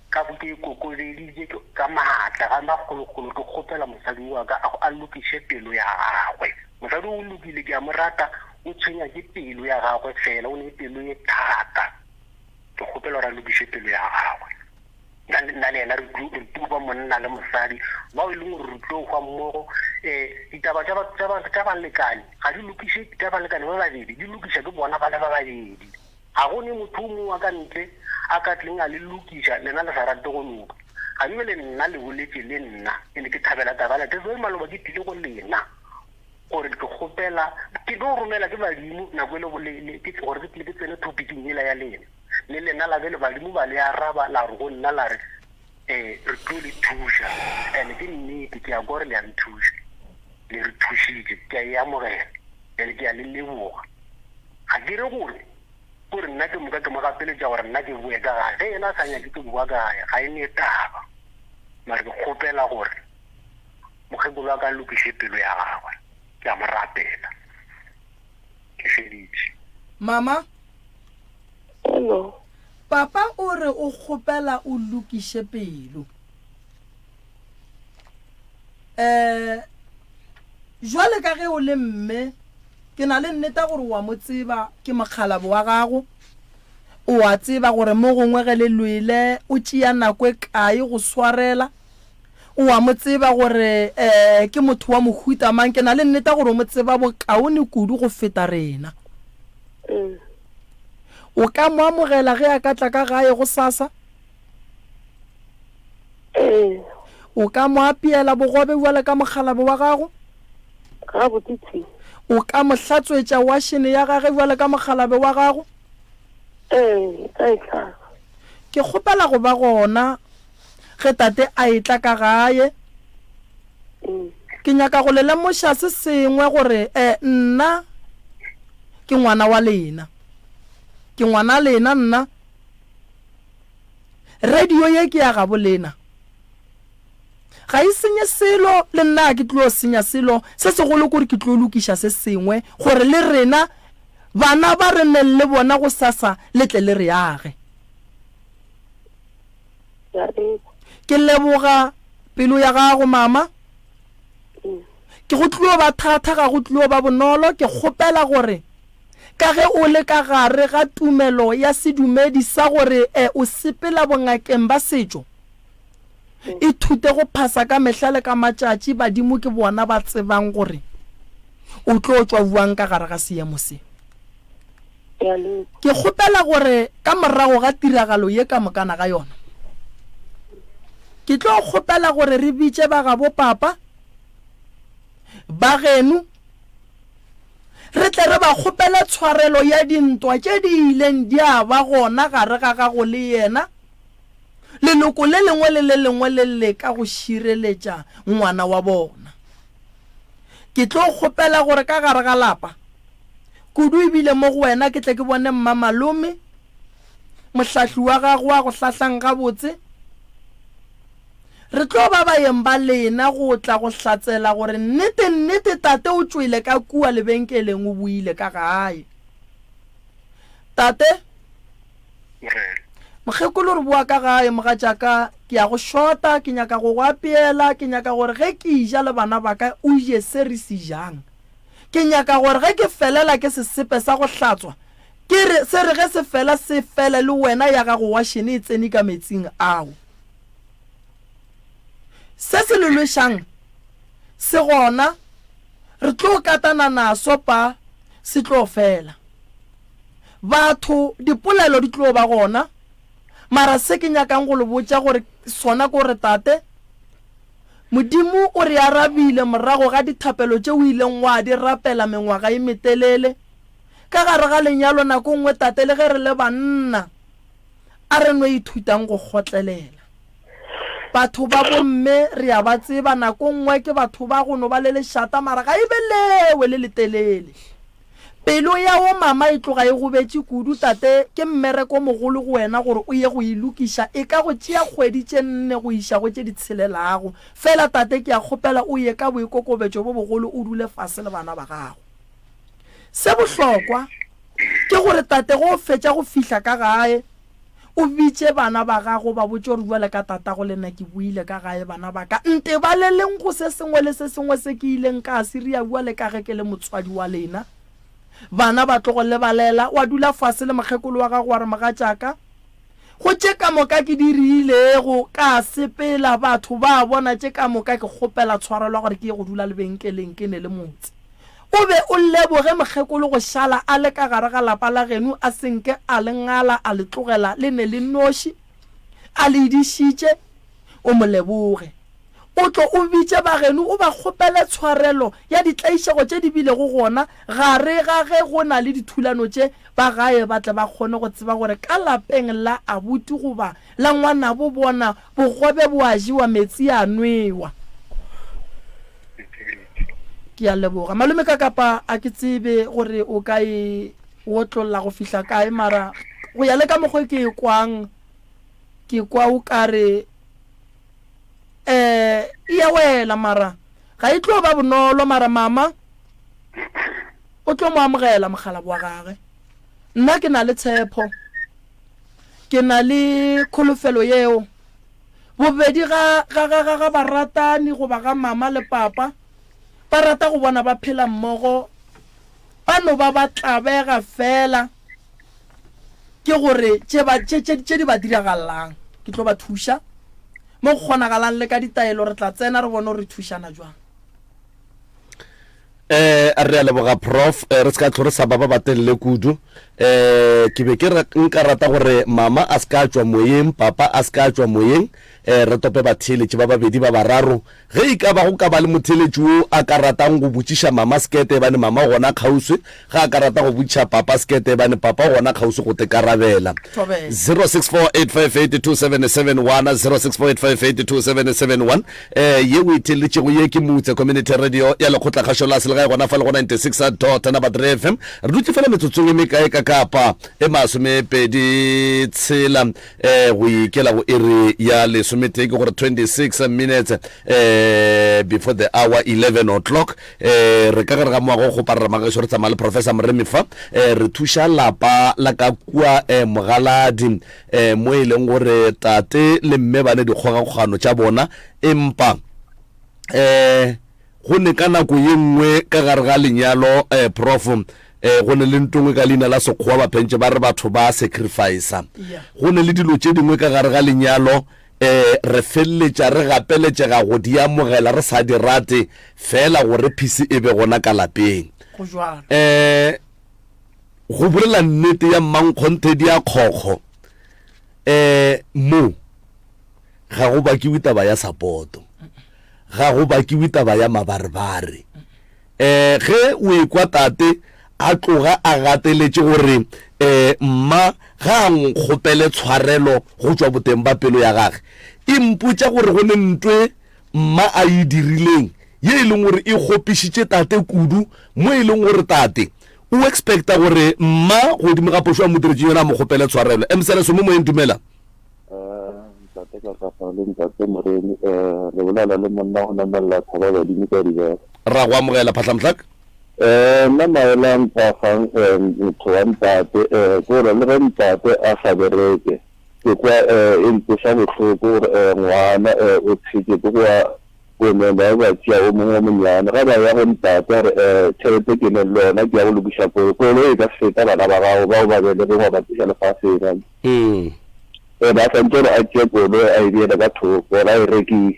E: Ka bo ke ikokobeditše ka maatla ga makgolokgolo, ke kgopela mosadi wa ka a, a lokiše pelo ya gagwe. Mosadi o lokile, ke a mo rata, o tshwenya ke pelo ya gagwe fela, o ne pelo e thata. Ke kgopela gore a lokiše pelo ya gagwe. Nna, nna le yena re tlo, re tlo ba monna le mosadi bao e leng gore re tlo hwa mmogo. Um ditaba tša ba, tša ba, tša balekane ga di lokiše, tša balekane ba babedi di lokiša ke bona ba le ba babedi. Ga go ne motho o mongwe wa ka ntle a ka tleng a le lokiša, lena le sa rate go loka. Ga bjale nna le boletše le nna, ene ke thabela taba la. That's why maloba ke tlile go lena gore ke kgopela, ke tlo romela ke badimo nako e le, le, ke, gore ke tle ke tsene topicing yela ya lena. Le lena la be le badimo ba le araba la re go nna la re, eh, re tlo le thuša. Ene ke nnete, ke a kwa gore le a nthuša. Le re thušitše, ke a e amogela. Ene ke a le leboga. Ga ke re gore, gore nna ke moka ke mo gapeletša gore nna ke boe ka gae. Ge yena a sa nyake ke boa ka gae, ga e ne taba. Mare ke kgopela gore mokgekolo wa ka a lokiše pelo ya gagwe. Ke a mo rapela. Ke feditše.
C: Mama.
D: Hello.
C: Papa o re o kgopela o lokiše pelo. Eh, jwale ka ge o le mme, ke na le nneta gore o a mo tseba, ke mokgalabo wa gago. O a tseba gore mo gongwe ge le lwele o tšea nako e kae go swarela. O a mo tseba gore eh, ke motho wa mohuta mang. Ke na le nneta gore o mo tseba bokaone kudu go feta rena. O ka mo amogela ge a ka tla ka gae gosasa?
D: Ee.
C: O ka mo apeela bogobe bjalo ka mokgalabo wa gago?
D: Gabotse tshi.
C: O ka mo hlatswetša wašene ya gage bjalo ka mokgalabe wa gago?
D: Ee, nka e hlatswa.
C: Ke kgopela go ba gona ge tate a etla ka gae. Ke nyaka go le lemoša se sengwe gore eh, nna ke ngwana wa lena. Ke ngwana lena nna. Radio ye ke ya gabo lena. Ga e senye selo, le nna ga ke tlo senya selo. Se segolo kore ke tlo lokiša se sengwe gore le rena bana ba re neng le bona gosasa le tle le re age. Ke leboga pelo ya gago mama. Ke go tlo ba thata ga go tlo ba bonolo. Ke kgopela gore Ka ge o le ka gare ga tumelo ya sedumedi sa gore o sepela bongakeng ba setšo. Ithute go phasa ka mehla le ka matšatši, badimo ke bona ba tsebang gore o tlo tšwa bjang ka gare ga seemo se. Ke kgopela gore ka morago ga tiragalo ye ka mokana ga yona, ke tlo kgopela gore re bitše ba gabo papa, ba geno, re tle re ba kgopele tshwarelo ya dintwa tše di ileng di a ba gona gare ga gago le yena. Leloko le lengwe le le lengwe le leka go šireletša ngwana wa bona. Ke tlo kgopela gore ka gare ga lapa, kudu e bile mo go wena ke tle ke bone mmamalome, mohlahli wa gago wa go hlahlang gabotse. Re tlo ba baeng ba lena go tla go hlatsela gore nnete-nnete tate o tšwele ka kua lebenkeleng o boile ka gae. Tate, Mokgekolo re boa ka gae, mogatšaka, ke ya go šota, ke nyaka go go apeela, ke nyaka gore ge ke eja le bana ba ka o je se re se jang. Ke nyaka gore ge ke felela ke sesepe sa go hlatswa, ke re se re ge se fela se fele le wena ya gago wašene e tsene ka metsing ao. Se se le lwešang se gona, re tlo katana naso pa se tlo fela. Batho, dipolelo di tlo ba gona, mara se ke nyakang go le botša gore sona ke gore Tate, Modimo o re arabile morago ga dithapelo tše o ileng wa di rapela mengwaga e metelele. Ka gare ga lenyalo nako nngwe Tate le ge re le banna, a re no ithutang go kgotlelela. Batho ba bomme re a ba tseba nako nngwe ke batho ba go no ba le lešata mara ga e be lewe le letelele. Pelo ya wo mama e tloga e gobetše kudu, tate, ke mmereko o mogolo go wena gore o ye go e lokiša, e ka go tšea kgwedi tše nne go iša go tše di tshelelago. Fela, tate, ke a kgopela o ye ka boikokobetšo bo bogolo o dule fase le bana ba gago. Se bohlokwa ke gore, tate, ge o fetša go fihla ka gae, O bitše bana ba gago, o ba botše gore, Bjale ka tatago le nna ke boile ka gae, bana ba ka. Ntebaleleng go se sengwe le se sengwe se ke ileng ka se ria bjale ka ge ke le motswadi wa lena. Bana ba tlo go lebalela. Wa dula fase le mokgekolo wa gago wa re, Mogatšaka, go tše ka moka ke di riilego, ka sepela, batho ba bona tše ka moka, ke kgopela tshwarelo ya gore ke ye go dula lebenkeleng ke ne le motse. O be o leboge mokgekolo go šala a le ka gare ga lapa la geno a se nke a le ngala a le tlogela le ne le nnoši, a le dišitše, o mo leboge. O tlo o bitše ba geno o ba kgopele tshwarelo ya ditlaišego tše di bilego gona gare ga ge go na le dithulano tše, ba gae ba tle ba kgone go tseba gore ka lapeng la abuti goba la ngwanabo bona bogobe bo a jewa metsi a nwewa. Ke a leboga. Malome ka kapa a ke tsebe gore o ka e otlolla go fihla kae mara go ya le ka mokgwa ke e kwang ke kwa o kare um e ya wela mara ga e tlo ba bonolo mara mama o tlo mo amogela mokgalabo wa gage. Nna ke na le tshepo, ke na le kholofelo yeo. Bobedi ga, ga, ga, ga, ga baratani goba ga mama le papa, ba rata go bona ba phela mmogo, ba no ba ba tlabega feela ke gore tše ba, tše, tše, tše di ba diragalelang. Ke tlo ba thuša mo go kgonagalang le ka ditaelo, re tla tsena re bone gore re thušana jwang.
B: Eh, re a leboga prof eh, re se ka tlho re sa ba ba batelele kudu eh, ke be ke nka rata gore mama a se ka tšwa moyeng papa a se ka tšwa moyeng eh, re tope batheeletši ba babedi ba bararo ge e ka ba go ka ba le motheeletši wo a ka ratang go botšiša mama sekete ebane mama gona kgauswi ge a ka rata go botšiša papa sekete ebane papa gona kgauswi go te karabela 0648582771 0648582771 eh ye o e theeleditšego ye ke Mutse Community Radio ya lekgotlakgašo la selegae gona fa le go 96 dot number 3 FM re dutše fela metsotsong e mekae ka kapa e masomepedi tshela eh go ikela go iri ya lesometee ke gore 26 minutes eh before the hour 11 o'clock eh re ka gare ga moago go parara magešo re tsamaya le professor Moremi fa eh re thuša lapa la ka kua eh Mogaladi eh mo e leng gore tate le mme ba ne dikgogakgogano tša bona empa eh go ne ka nako ye nngwe ka gare ga lenyalo eh prof eh go ne le ntongwe ka leina la sekgowa ba phentše ba re batho ba sacrificer go ne le dilo tše dingwe ka gare ga lenyalo. um re feleletša re gapeletšega go di amogela re sa di rate feela gore peace e be gona ka lapeng.
C: Go jwalo.
B: Um go bolela nnete ya mmankgonthe di a kgokgo um mo ga go bakiwe taba ya sapoto, ga go bakiwe taba ya mabarebare. Um ge o ekwa tate a tloga a gateletše gore um mma ga a nkgopele tshwarelo go tšwa boteng ba pelo ya gage, e mpotša gore go ne ntwe mma a e dirileng ye e leng gore e kgopišitše tate kudu mo e leng gore tate o expecta gore mma godimo ga phošo a mo diretšeng yona a mo kgopele tshwarelo. MCLS o mo moyeng dumela.
F: Ntate Kakapa le Ntate Moremi, eh, re bolela le monna go namelela thaba badimo ka dibele.
B: Ra go amogela Phahlamhlak.
F: Eh, nna maele a mpafang eh, motho wa ntate eh, ke gore le ge ntate a sa bereke ke kwa eh, e nkweša bohloko gore eh, ngwana eh, o tshetše ke kwa komeng ba ba tšea o mongwe o monyane ga ba ya go ntate a re eh, tšhelete ke neng le yona ke ya go lokiša koloi koloi e ka se feta bana ba gago bao ba belegeng wa ba tliša lefaseng
B: Mm.
F: Ee, ba swantše gore a tšee koloi a e beele ka thoko gore a e rekise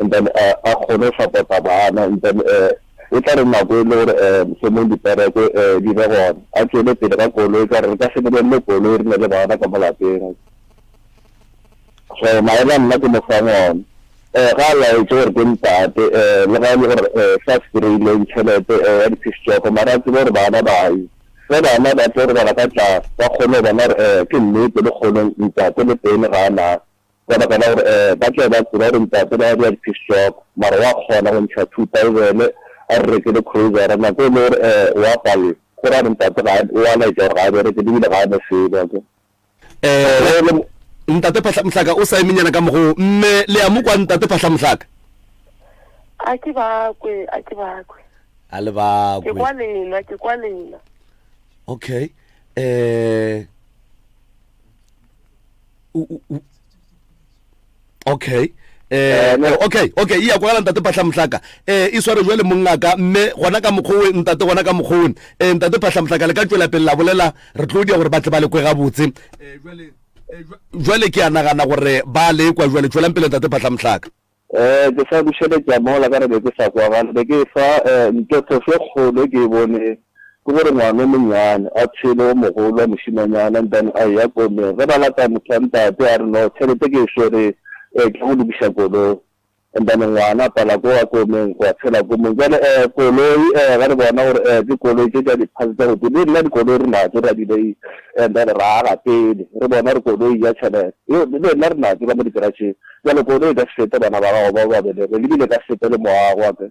F: and then a a kgone go support-a bana and then um e tla re nako e le gore um mohlomong dipereko um di be gona a tšwele pele ka koloi ka re re ka se lebelele koloi re na le bana ka mo lapeng. So maele a nna ke mo fang ona um ga a laetše gore ke ntate um le ga e le gore um sa se kry-ileng tšhelete um ya di-piece job mara a tsebe gore bana ba ye. Ge bana ba tlo robala ka tlase, ba kgone go bona gore ee, ke nnete lekgono ntate le teng ga a na, ka baka la gore ee, ba tla be ba tseba gore ntate le ga a dira di-piece job, mara wa kgona go ntšha 2000 a re rekele cruiser-a, nako e le gore ee, o a palelwa, go ra gore ntate ga a, o a laetša gore ga a bereke le bile ga a ne selo, akere.
B: Eh, ntate Phahlamhlaka o sa emenyana ka mogo, mme le a mo kwa ntate Phahlamhlaka?
D: A ke ba kwe, a ke ba kwe.
B: A le ba
D: Ke
B: kwe.
D: kwa lena, ke kwa lena.
B: Okay. Eh o- o- okay eh
F: Eh,
B: okay okay iya kwagala ntate Phahlamhlaka eh e sware jwale mongaka mme gona ka mokgowe ntate gona ka mokgowe eh ntate Phahlamhlaka le ka tšwela pele la bolela re tlo dia gore ba tle ba le kwe gabotse eh jwale eh, jwale ke a nagana gore ba le kwa jwale tšwelang pele ntate Phahlamhlaka
F: Eh, ke sa bušeletša mola ka re be ke sa kwagale be ke fa eh, nto phošo e kgolo e ke e bone ke gore ngwana o monyane a tshele o mogolo wa mošimanyana and then a eya komeng ge ba lata motho wa ntate a re no tšhelete ke e swere eh, ke go lokiša koloi and then ngwana a pala ko a komeng wa tshela komong jale eh, koloi eh, ge re bona gore eh, ke koloi tše tša diphase tša go le nna dikoloi re natso ra di bei and then ra aga pele re bona gore koloi ya tšhelete le nna re natso ka mo dikaratšheng Bjale koloi e ka se fete bana ba gago ba o ba belege, le bile e ka se fete le moago wa ka.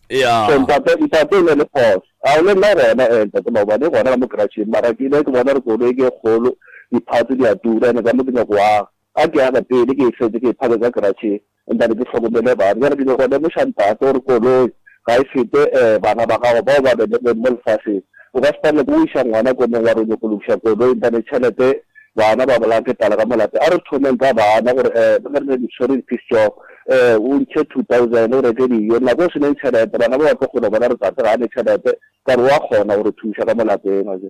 B: Ya.
F: So ntate, ntate o ne le phoso. A o le nna gona, eh, ntate maobane e gona ka mo garage-eng, mara ke ile ke bona gore koloi ke e kgolo, di-parts di a tura, ene ka mo ke nyako aga. A ke aga pele ke e fetše ke e phake ka garage-eng, and then ke hlokomele bana. Bjale ke nyako go lemoša ntate gore koloi ga e fete eh, bana ba gago ba o ba belegeng mo lefaseng. O ka se palelwe ke go iša ngwana komeng wa re o nyako lokiša koloi, and then tšhelete Bana ba bolaya ke tlala ka mo lapeng. A re thomeng ka bana gore um le ge re ne di tshwere di-piece job um o ntšhe 2000 o reke dijo. Nako e se neng tšhelete bana ba ba tlo kgona go bona re tate ga a ne tšhelete ka re o a kgona go re thuša ka mo lapeng akere.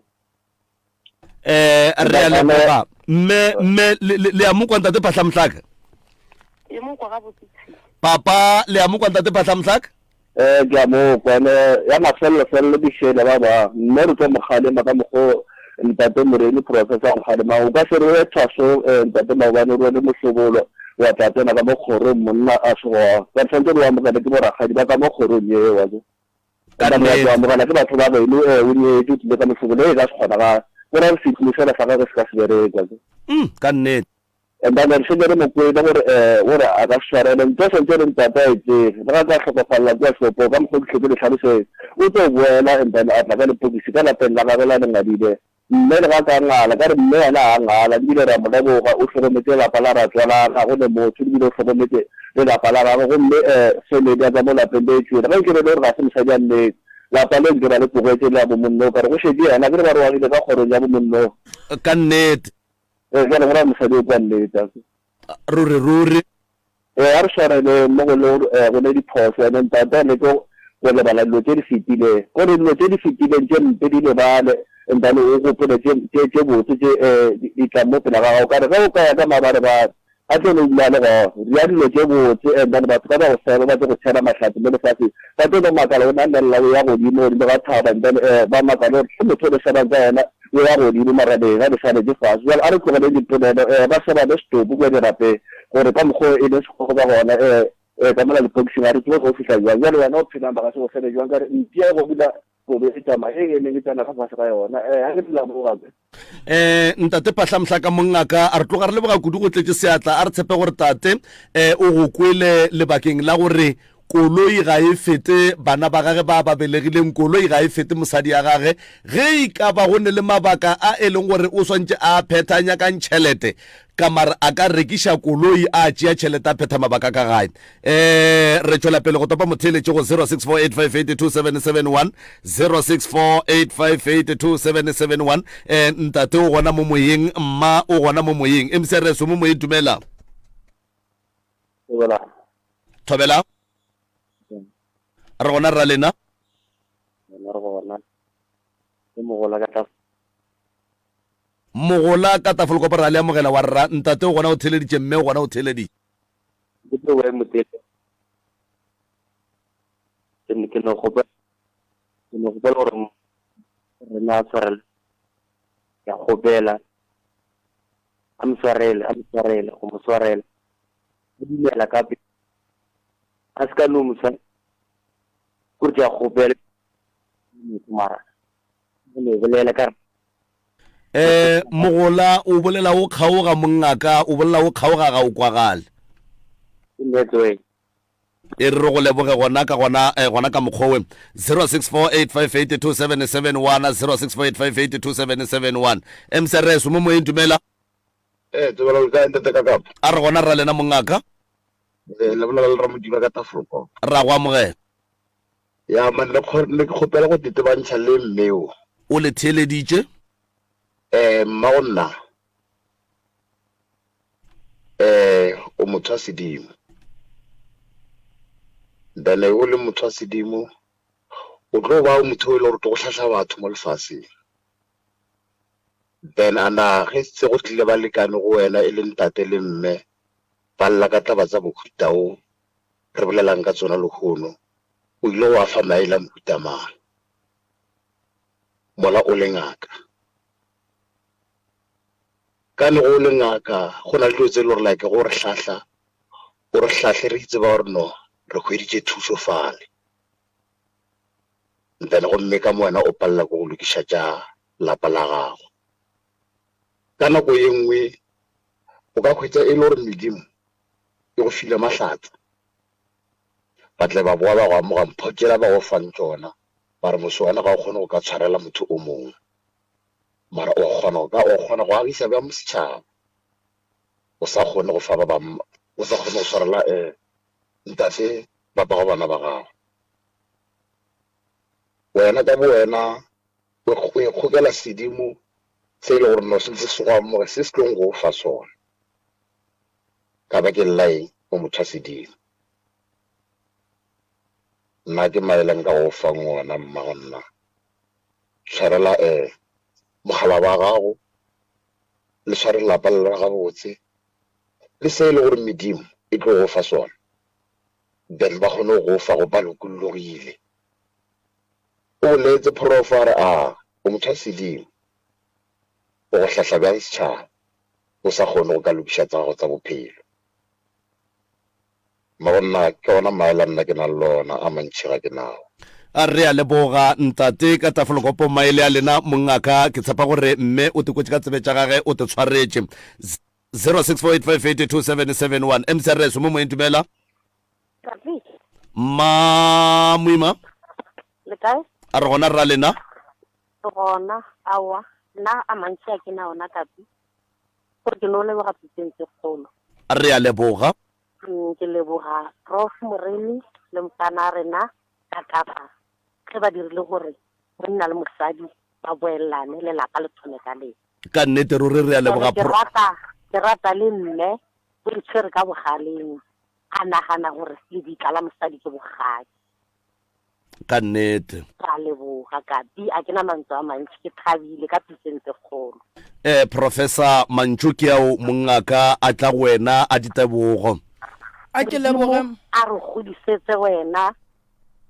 B: Eh, re a leboga mme mme le a mo kwa ntate Phahlamhlaka?
D: Ke mo kwa gabotse.
B: Papa le a mo kwa ntate Phahlamhlaka?
F: Ee, ke a mo kwa. Ene ya mafelelo-felelo ke šele ba ba. Mme re tlo mo kgalema ka mokgo Ntate Moremi Professor a mo kgalemang. O ka se re o ye thwasong, eh, Ntate Maobane o rwele mohlobolo wa tla tsena ka mo kgorong monna a se gona. Ba tshwanetse re o amogele ke borakgadi ba ka mo kgorong yeo, wa tseba.
B: Ka
F: Gobane wa tlo
B: nnete.
F: amogela ke batho ba geno, eh, o nyetše, o tlile ka mohlobolo, e ka se kgonagale. Go ra gore setlolo sela sa gagwe se ka se bereke, wa tseba.
B: Mm, ka nnete.
F: And then re šetše re mo kwele gore um gore a ka se swarele ntho santse re ntate a e tsege le ga ka hlokofalela kua shopong ka mokgwa ke hletse le tlhaloseng o tlo boela and then a tla ka lepokisi ka lapeng la gagwe la le ngadile mme le ga ka ngala ka re mme yena a ngala ebile re a mo leboga o hlokometse lapa la ratswalana ga go ne motho ebile o hlokometse le lapa la gagwe gomme um family ya ka mo lapeng le e tšwele ge nke be le gore ga se mosadi a nnete lapa le nke ba le tlogetše le ya bomonno ka re go šetše yena ke re ba re o agile ka kgorong ya bomonno
B: Ka nnete.
F: Ee, bjale go ra mosadi o kwa nnete.
B: Ruri, ruri.
F: Ee, a re swareleng mo go le gore go ne diphošo, ene ntate a leke go lebala dilo tše di fetileng. Ko re dilo tše di fetileng tše mpe di lebale, and then o gopole tše, tše, tše botse tše di tlang mo pele ga gago. Ka re ge o ka ya ka mabarebare, A tlo no dula a le gona. Dira dilo tše botse and then batho ba ba go seba ba tlo go tshela mahlatse mo lefaseng. Ba tlo no makala o namelela o ya godimo godimo ga thaba and then eh ba makala gore hle motho o le shebang ka yena o ya godimo mara rena re šaletše fase. Bjale a re tlogeleng dipolelo eh ba shebane setopo kua dirapeng gore ka mokgwa o e leng sekgogo ka gona eh eh ka mola lepokising ga re tsebe go fihla bjang. Bjale wena o phelang ba ka se go sebe bjang ka re mpša e go bula kobe e tsamaya e emeng e tsena ka fase ga yona eh a ke re leboga.
B: um ntate phahlamhla ka mongaka a re tloga re leboga kudu go tletše seatla a re tshepe gore tate um o go kwele lebakeng la gore koloi ga e fete bana ba gage ba ba belegileng koloi ga e fete mosadi ya gage ge e ka ba go ne le mabaka a e leng gore o swantše a phetha nyakang tšhelete ka mara a ka rekiša koloi a tšea tšhelete a phetha mabaka ka gae um re tšwela pele go topa motheeletši go 0648582771 0648582771 um ntate o gona mo moyeng mma o gona mo moyeng mcrs o mo moyeng dumela
F: Thobela.
B: Thobela. Re gona rra lena.
G: Rena re gona. Ke mogola ka tla.
B: Mogola ka tafolkopo ra le amogela wa rra ntate o gona o theleditše mme o gona o theleditše.
G: Ke tlo ba motele. Ke ne ke no kgopela ke no kgopela gore rena a tshwarele. Ke a kgopela a mo tshwarele a mo tshwarele go mo tshwarela. A dumela ka pele. A se ka no mo tshwarela. Kore ke a kgopela mara go no bolela ka
B: Eh mogola o bolela o kgaoga mongaka o bolela o kgaoga ga o kwagale.
G: Ke network.
B: E re re go leboge gona ka gona eh, gona ka mokgowe 0648582771 0648582771 MCRS mo moyeng dumela.
H: Eh tsebela le kae ntate ka kapa.
B: A re gona rra lena mongaka.
H: Eh le bolela le Ramodiba ka Tafelkop.
B: Ra go amogela.
H: Ya man ne ne ke kgopela go tetebantšha le mme o.
B: O le theeleditše?
H: Eh mmago nna eh o motho wa sedimo. Then o le motho wa sedimo o tlo ba o motho o e le gore o tlo go hlahla batho mo lefaseng. Then a na ge se go tlile balekane go wena e le ntate le mme ba lla ka taba tsa bohuta o re bolelang ka tsona lehono, o ile wa fa maele a mohuta mang mola o le ngaka? Ka ne go le ngaka go na le dilo tse e le gore like go re hlahla, o re hlahle re itseba gore no re hweditše thušo fale. Then gomme ka mo wena o palela ke go lokiša tša lapa la gago. Ka nako ye nngwe o ka hwetša e le gore medimo e go file mahlatse. Ba tle ba boa ba go amoga mpho tšela ba go fang tšona, ba re moswana ga o kgone go ka tshwarela motho o mongwe, mara o kgona go ka, o kgona go agisa bjang setšhaba o sa kgone go fa ba bang, o sa kgone go swarela eh ntate papa go bana ba gago. Wena ka bo wena o ikgokela sedimo se e le gore no sentse se go amoge se se tlong go fa sona. Ka bakeng la eng o motho wa sedimo? Nna ke maele nka go fang ona mmago nna. Tshwarela eh mogala wa gago, le tshware lapa le lena gabotse, le se e le gore medimo e tlo go fa sona, then ba kgone go go fa go ba lokollogile. O boletse Prof a re a o motho wa sedimo, o go hlahla bjang setšhaba o sa kgone go ka lokiša tsa gago tsa bophelo. Mma ke ona maele a nna ke nang le ona, a mantši ga ke nao.
B: A re a leboga ntate ka tafolokopo maele a lena mongaka ke tshepa gore mme o te kwetše ka tsebe tša gage o te tshwaretše 0648582771 mcrs mo moyeng dumela mma moima
I: Le kae?
B: A re gona rra lena
I: Re gona aowa nna a mantši a ke na ona kapi gore ke no leboga pitseng tse kgolo.
B: Re a leboga.
I: Ke leboga Prof Moremi le mokana rena ka Kapa ge ba dirile gore monna le mosadi ba boelane lelapa le thome ka leng.
B: Ka nnete ruri re a leboga
I: Ke rata ke rata le mme o itshwere ka bogaleng a nagana gore lebitla la mosadi ke bogadi.
B: Ka nnete.
I: Ke a leboga Kapi, a ke na mantswe a mantši, ke thabile ka pitseng tse kgolo.
B: Eh, Professor mantšu ke ao mongaka a tla go wena a ditebogo.
C: A ke leboge.
I: Modimo a re godisetse wena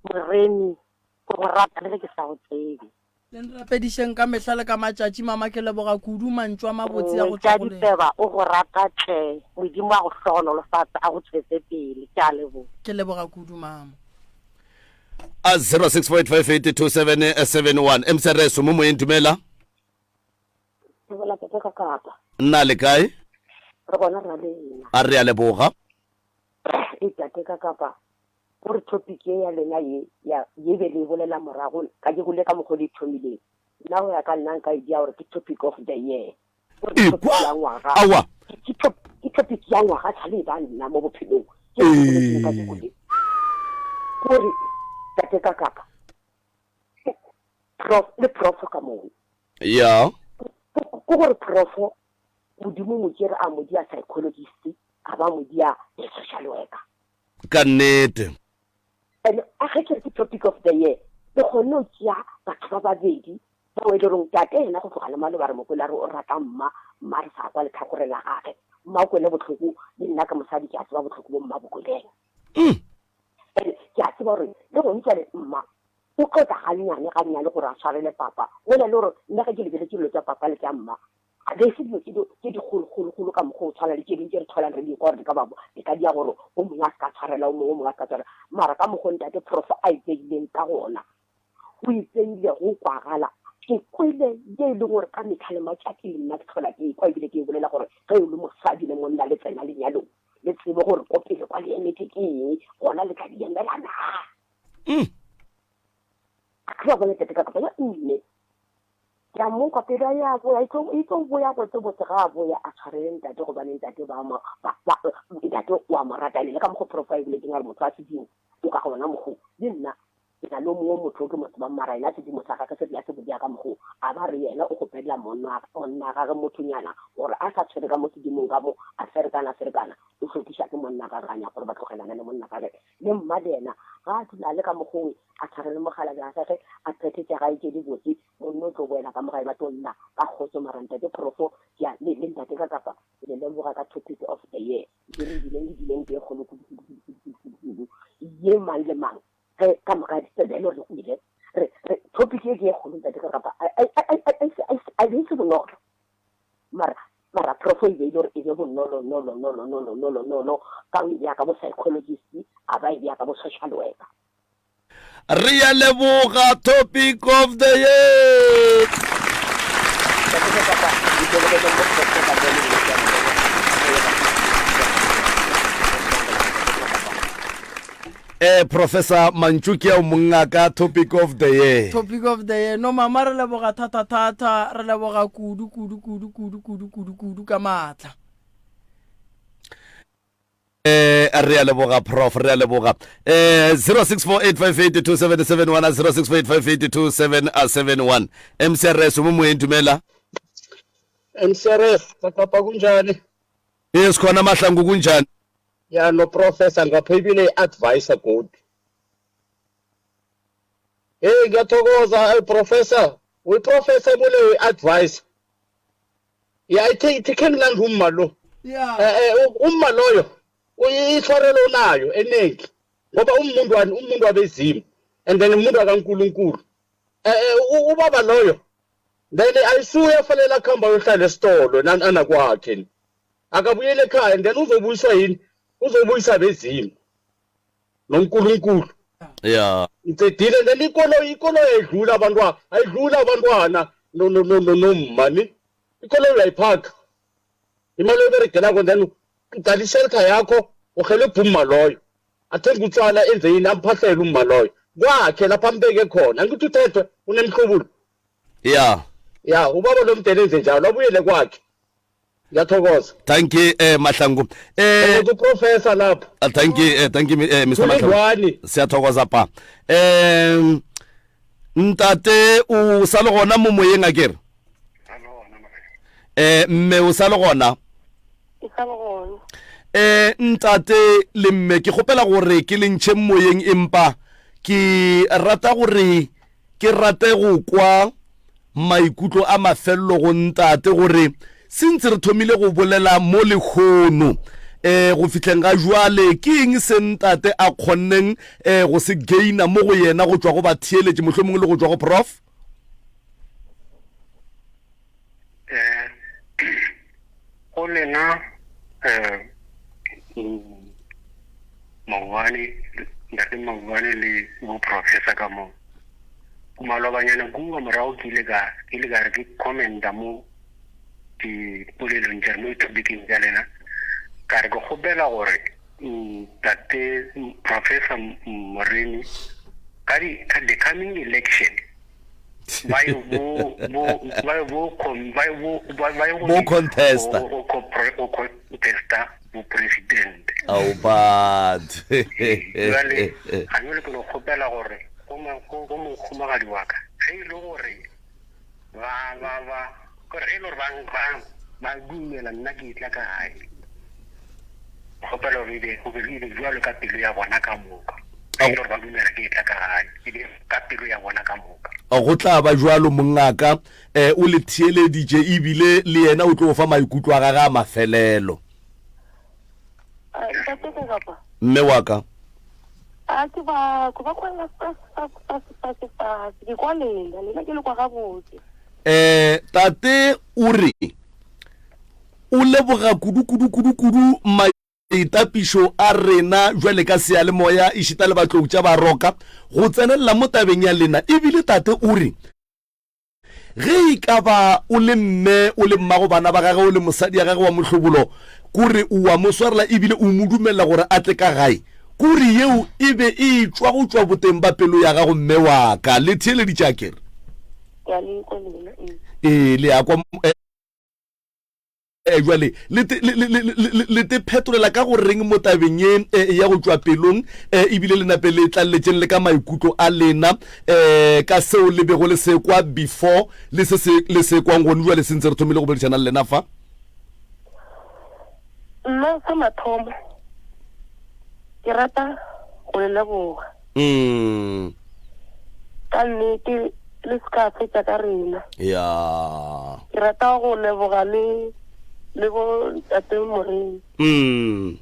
I: Moremi, ke go rata le ge ke sa go tsebe.
C: Le nrapedišeng ka mehla le ka matšatši mama ke leboga kudu mantšu a mabotse a go
I: tšwa
C: tšwa go lena.
I: Diteba o go rata tle Modimo a go hlogonolofatse a go tšwetse pele ke a leboga.
C: Ke leboga kudu mama.
B: A 0648582771 MCRS mo moyeng dumela.
I: Dumela tate ka kapa.
B: Nna le kae?
I: Re gona re na lena.
B: A re a leboga.
I: E tate ka kapa. Gore topic ye ya lena ye ya ye be le e bolela morago ka ke gole ka mokgwa le thomileng. Nna go ya ka nna nka e dia gore ke topic of the year. Gore ke topic ya ngwaga.
B: Awa.
I: Ke top ke topic ya ngwaga sa le ba nna mo bophelong. Ke boletseng ka ke gole. Gore tate ka kapa. Prof le prof ka moo.
B: Ya.
I: Ke gore prof Modimo mo tšere a mo dia psychologist a ba mo dia a social worker.
B: Ka nnete.
I: And a ge ke re ke topic of the year, ke kgonne go tšea batho ba babedi bao e le goreng tate yena go tloga le maloba re mo kwele a re o rata mma, mma re sa kwa letlhakoreng la gage. Mma o kwele bohloko, le nna ka mosadi ke a tseba bohloko bo mma bo kweleng.
B: Mm.
I: And ke a tseba gore le gone jwale mma o tlotla gannyane gannyane gore a tshwarele papa mola le gore nna ge ke lebeletše dilo tša papa le tša mma ga be se dilo tše dikgolokgolokgolo ka mokgwa o tshwana le tše dingwe tše re tholang re di kwa gore di ka ba di ka dia gore o mongwe a se ka tshwarela o mongwe o mongwe a se ka tshwarela mara ka mokgwa ntate prof a ipeileng ka gona o ipeile go kwagala ke kwele ye e leng gore ka metlha le matšatši le nna ke tlhola ke ekwa ebile ke e bolela gore ge o le mosadi le monna le tsena lenyalong le tsebe gore ko pele kwa le emetse ke eng gona le tla di emela na
B: Mm.
I: A ke ba bone tate ka kapa mme ke a mo kwa pelo ya boya e tlo e tlo boya botse botse ga a boya a tshwarele ntate gobane ntate ba mo ba ba ntate wa mo rata le ka mokgo profile boletseng a re motho a sedimo o ka gona mokgo le nna ke na le o mongwe motho o ke mo tsebang mara yena sedimo sa gagwe se dula se bodia ka mokgo a ba re yena o kgopelela monna monna gage mothonyana gore a sa tshwere ka mo sedimong ka mo a ferekana ferekana o hlokiša ke monna gage a nyaka gore ba tlogelane le monna gage Le mma le yena ga a dula a le ka mokgwa o, a tshware le mokgalabje wa gagwe, a phethe tša gae tše dibotse, monna o tlo boela ka mo gae ba tlo nna ka kgotso. Mara ntate Profo ke a le, le ntate ka kapa ke le leboga ka topic of the year ye re bileng le bileng ke e kgolo kudu kudu kudu kudu kudu kudu kudu ye mang le mang ge ka moka sebelo re kwile re re topic ye ke e kgolo ntate ka kapa a a a a a a a be se bonolo. Mara, mara Prof e beile gore e be bonolo nolo nolo nolo nolo nolo ka o e bea ka bo psychologist a ba e bea ka bo social worker.
B: Re ya leboga topic of the year. Eh Professor mantšu ke ao mongaka topic of the year.
C: Topic of the year. No mama re leboga thata thata re leboga kudu kudu kudu kudu kudu kudu kudu ka maatla.
B: Eh re a leboga prof re a leboga. Eh 0648582771 0648582771 MCRS mo moyeng dumela.
H: MCRS Kakapa kunjani?
B: Yes khona mahlangu kunjani?
H: Ya no professor ngapha ibile i-advisor godu. Hey ngiyathokoza hey professor. Uyi-professor ebule uyi-advisor. Ya ithi ithi khe ngilanda umma lo.
C: Yeah.
H: Eh eh umma loyo uyitshwarelo unayo eningi ngoba umuntu wani umuntu wabezimu and then umuntu akaNkulunkulu. Eh eh ubaba loyo then ayisuye afanele akuhamba ayohlala esitolo anakwakhe. Akabuyele ekhaya and then uzobuyiswa yini? Uzobuyisa bezimu noNkulunkulu.
B: Yeah.
H: Ngicedile and then ikoloyi ikoloyi ayidlula abantwana ayidlula abantwana no no no no nomma ni ikoloyi uyayiphaka imali oyiberegelako and then uqala ishelter yakho uhelebha umma loyo athenge utshwala enze yini amphahlele umma loyo kwakhe lapha ambeke khona angithi uthethwe unemhlubulo
B: Yeah.
H: ya ubaba lo mdele enze njalo abuyele kwakhe ngiyathokoza
B: thank you eh mahlangu eh
H: uprofessor lapho
B: ah, thank you eh, thank you eh, Mr Mahlangu siyathokoza pa eh ntate o sa le gona mo moyeng a kere eh mme o sa le gona eh ntate le mme ke kgopela gore ke le ntšhe moyeng empa ke rata gore ke rate go kwa. maikutlo a mafelelo go ntate gore since re thomile go bolela mo lehono eh go fihleng ga jwale ke eng se ntate a kgonneng eh go se gaina mo go yena go tšwa go batheeletši mohlomongwe le go tšwa go prof?
E: Eh, go lena eh Maubane, ntate Maubane le bo professor ka mo malobanyana kua morago ke ile ka ke ile ka re ke commenta mo dipolelong tša mo ditopicing tša lena ka re ke kgopela gore ntate professor Moremi ka di ka the coming election ba yo bo bo ba yo bo ba yo bo ba yo
B: bo contesta
E: go contesta bo president
B: ao bad
E: jale ga yo le ke no kgopela gore go go mohumagadi wa ka ge e le gore ba ba ba gore ge e le gore ba ba ba dumela nna ke tla ka gae kgopela gore ebe go be e be jwalo ka pelo ya bona ka moka ge e le gore ba dumela ke tla ka gae e be ka pelo ya bona ka moka
B: go tla ba jwalo mongaka um o le theeleditše ebile le yena o tlo fa maikutlo a gage a mafelelo.
D: Ntate Kekapa.
B: Mme wa ka.
D: A ke ba ko ba kwela fase fase fase fase fase ke kwa lena lena ke le kwa gabotse.
B: Eh tate o re o leboga kudu kudu kudu kudu maitapišo a rena jwale ka seyalemoya ešita le batlou tša baroka go tsenelela mo tabeng ya lena ebile tate o re Ge e ka ba o le mme, o le mmago bana ba gagwe, o le mosadi ya gagwe wa mohlobolo, kore o a mo swarela e bile o mo dumelela gore a tle ka gae, kore yeo e be e etšwa go tšwa boteng ba pelo ya gago, mme wa ka. Le theeleditše, a ke re?
D: Ke a le kwa lena, ee.
B: Ee, le a kwa. Eh, jwale le te, le, le, le, le, le te phetolela ka go reng mo tabeng ye eh, ya go tšwa pelong eh, ebile le nape le tlaleletšeng le ka maikutlo a lena eh, ka seo le bego le se kwa before le se se le se kwang gone jwale se ntse re thomile go boledišana le lena fa?
D: Nna sa mathomo ke rata go le leboga.
B: Mm.
D: Ka nnete le se ka fetša ka rena.
B: Ya.
D: Ke rata go leboga le le bo ntate Moremi.
B: Mm.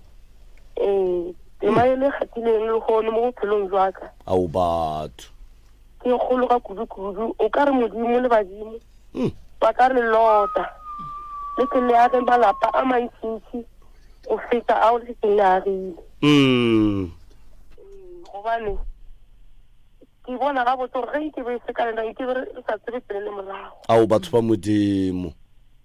D: Ee, tema e le kgathileng lehono mo bophelong jwa ka.
B: Ao batho.
D: Ke kgolo ka kudu-kudu. O ka re Modimo le badimo
B: mm.
D: ba ka re lota. Le tle le age malapa a mantšintši go feta ao le setseng le agile.
B: Mm.
D: Gobane ke bona gabotse gore ge nke be e se ka lena nke be re sa tsebe pele le morago.
B: Ao batho ba Modimo.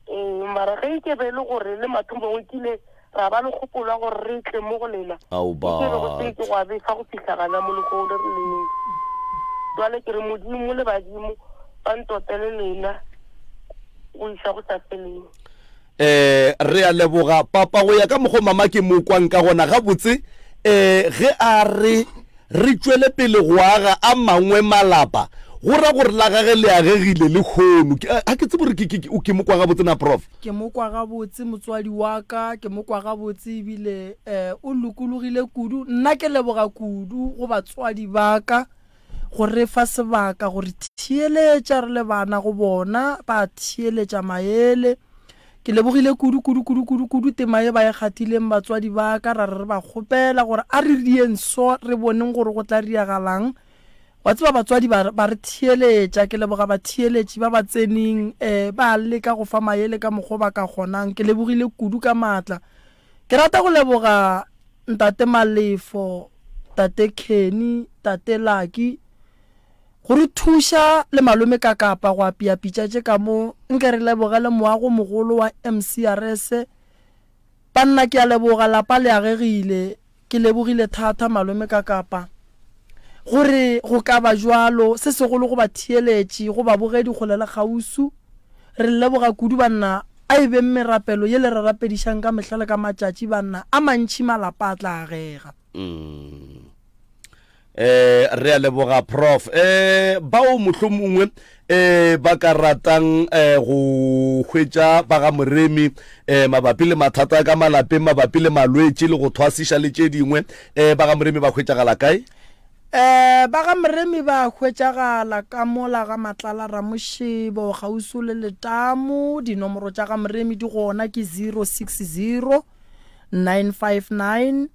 D: Ee, mara ge nke be e le gore le mathomong kile ra ba le kgopolo ya gore re tle mo go lena,
B: Ao
D: nke be go se ke
B: batho.
D: gwa befa go fihla gana mo lehono re leng. Jwale ke re Modimo le badimo ba ntotele lena go iša go sa feleng.
B: Eh, re a leboga papa go ya ka mokgo mama ke mo kwang ka gona gabotse eh ge a re re tšwele pele go aga a mangwe malapa go ra gore la gage le agegile le kgono ga ke tsebe gore ke mo kwa gabotse na prof
C: Ke mo kwa gabotse motswadi wa ka, ke mo kwa gabotse ebile um o lokologile kudu. Nna ke leboga kudu go batswadi ba ka go re fa sebaka go re theeletša re le bana go bona, ba theeletša maele. Ke lebogile kudu kudu kudu kudu kudu tema ye ba e kgathileng batswadi ba ka, ra re re ba kgopela gore a re rieng so re boneng gore go tla riagalang. Wa tseba batswadi ba ba re theeletša, ke leboga batheeletši ba ba tseneng um ba leka go fa maele ka mokgo ba ka kgonang. Ke lebogile kudu ka maatla. Ke rata go leboga Ntate Malefo, Tate Kenny, Tate Lucky go re thuša le Malome Kakapa go apea pitša tše ka mo. Nke re lebogele moago mogolo wa MCRS. Banna ke a leboga, lapa le agegile. Ke lebogile thata Malome Kakapa gore go ka ba bjalo, se segolo go batheeletši, go babogedi kgole le kgauswi. Re le leboga kudu banna, a e beng merapelo ye le re rapedišang ka mehla le ka matšatši banna, a mantši malapa a tla agega.
B: Mm. Eh, re a leboga prof. Eh, bao mohlomongwe eh ba ka ratang eh go hwetša ba ga Moremi eh mabapi le mathata a ka malapeng, mabapi le malwetši le go thwasiša le tše dingwe, eh ba ga Moremi ba hwetšagala kae?
C: Eh, ba ga Moremi ba hwetšagala ka mola ga Matlala Ramošebo kgauswi le letamo. Dinomoro tša ga Moremi di gona ke 060 959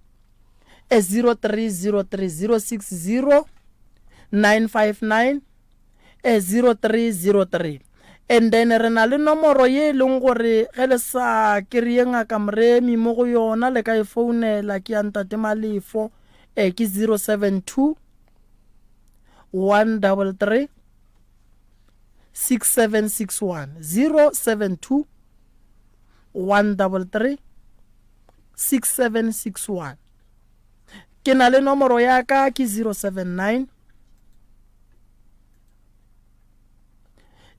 C: 0303 060 959 0303. And then re na le nomoro ye e leng gore ge le sa kry-e ngaka Moremi mo go yona le ka e founela ke ya Ntate Malefo. E ke 072 133 6761 072 133 6761 Ke na le nomoro ya ka ke 079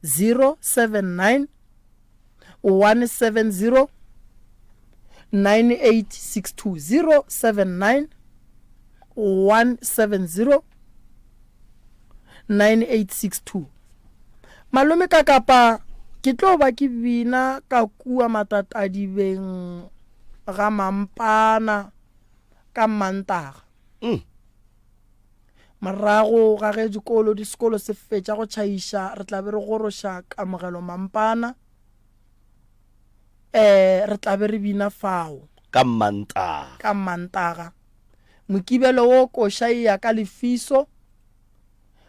C: 079 170 9862 079 170 9862 Malome ka kapa ke tlo ba ke bina ka kua matatadibeng ga mampana ka Mmantaga.
B: Mm.
C: Morago ga ge dikolo di sekolo se fetša go tšhaiša, re tla be re goroša Kamogelo Mampana. Eh, re tla be re bina fao.
B: Ka Mmantaga.
C: Ka Mmantaga. Mokibelo wo koša e ya ka lefiso,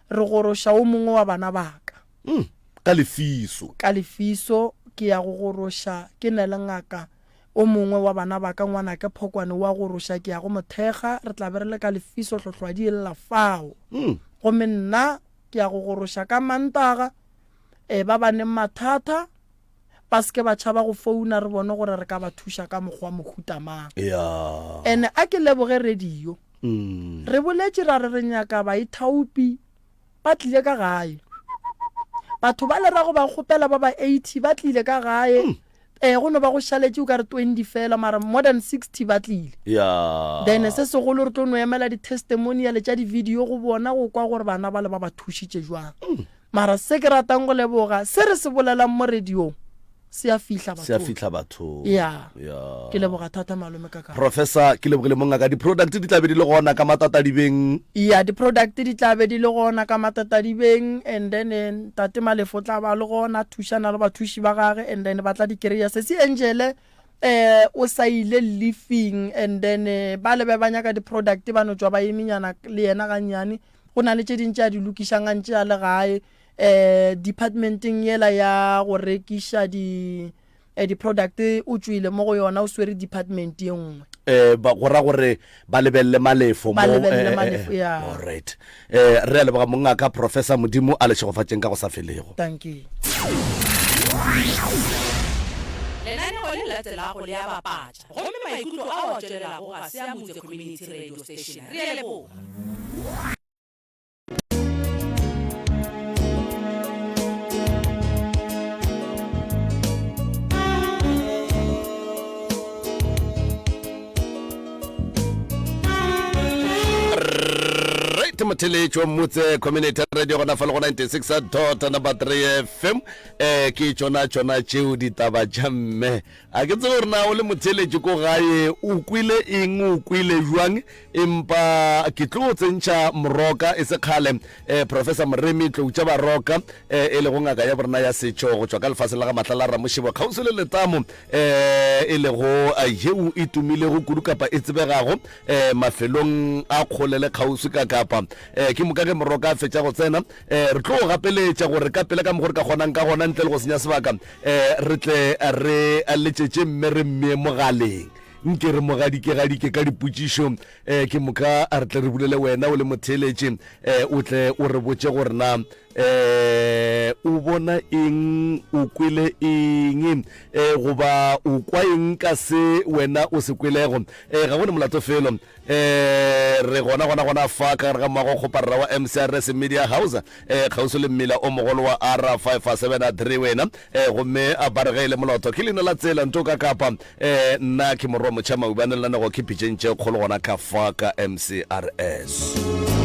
C: re goroša o mongwe wa bana ba ka.
B: Mm, ka lefiso.
C: Ka lefiso ke ya go goroša ke na le ngaka O mongwe wa bana ba ka, ngwanake Phokwane, o a goroša, ke ya go mo thekga. Re tla be re le ka lefiso, hlohlwadi e lla fao. Gomme nna ke ya go goroša ka Mantaga. E, ba ba neng mathata, ba se ke ba tšhaba go founa, re bone gore re ka ba thuša ka mokgwa mohuta mang.
B: Ya.
C: Ene a ke leboge radio. Re boletše ra re re nyaka baithaopi ba tlile ka gae. Batho ba le ra go ba kgopela ba ba 80 ba tlile ka gae. Ee, go no ba go šaletše o ka re 20 fela, mara more than 60 ba tlile.
B: Ya.
C: Then se segolo re tlo no emela di-testimonial tša di-video go bona go kwa gore bana bale ba ba thušitše jwang. Mara se ke ratang go leboga, se re se bolelang mo radiong se a fihla
B: Se a
C: bathong.
B: fihla bathong.
C: Ya.
B: Ya.
C: Ke leboga thata malome Kakapa.
B: Professor, ke lebogile mongaka. Di-product di tla be di le gona ka matatadibeng.
C: Ya, di-product di tla be di le gona ka matatadibeng and then Ntate Malefo o tla ba le gona a thušana le bathuši ba gage and then ba tla di kry-a. Sesi Angel um o sa ile leafing and then ba le be ba nyaka di-product ba no tšwa ba emenyana le yena gannyane. Go na le tše ding tše a di lokišang a ntše a le gae um departmenteng yela ya go rekiša di Eh, di-product o tšwile mo go yona o swere department ye nngwe.
B: Eh, ba, go ra gore ba lebelele malefo
C: Ba
B: mo,
C: lebelele
B: eh, eh,
C: malefo,
B: eh,
C: ya.
B: Alright. Eh, re a leboga mongaka Professor Modimo a le šegofatšeng ka go sa felego.
C: Dankie.
J: Lenaneo le latelago le a bapatša, gomme maikutlo ao a tšwelelago ga se a Mutse Community Radio Station. Re a leboga.
B: Right motheletšo motse community radio gona fa le go 96 dot number 3 fm eh ke tšona tšona tšeo ditaba tša mme a ke tsebe gore na o le motheletši ko gae o kwele eng o kwele jwang Empa ke tlo tsentšha Moroka e se kgale, eh, Professor Moremi Tloutša Baroka, eh, e lego ngaka ya borena ya setšo go tšwa ka lefaseng la ga Matlala Ramošebo kgauswi le Letamo, eh, e lego eh, yeo e tumilego kudu kapa e tsebegago eh, mafelong a kgole le kgauswi ka Kapa. Eh, ke moka ge Moroka a fetša go tsena, eh, re tlo gapeletša gore ka pela ka mokgo re ka kgonang ka gona ntle le go senya sebaka, eh, re tle re letšetše mme re mmee mogaleng. Nke re mo gadikegadike ka dipotšišo, um ke moka a re tle re bulele wena o le motheeletši, um o tle o re botše gore na um o bona eng, o kwele eng, um goba o kwa eng ka se wena o se kwelego. Um ga go ne molato felo. Um re gona gona gona fa ka gare ga moago kgoparara wa MCRS Media House, um kgauswi le mmila o mogolo wa R573 wena. Um gomme ba re ge e le moloto ke leina la tsela nto ka kapa. Eh, nna ke morwa motšha Maubane lenanego ke pitšeng tše kgolo gona ka fa ka MCRS.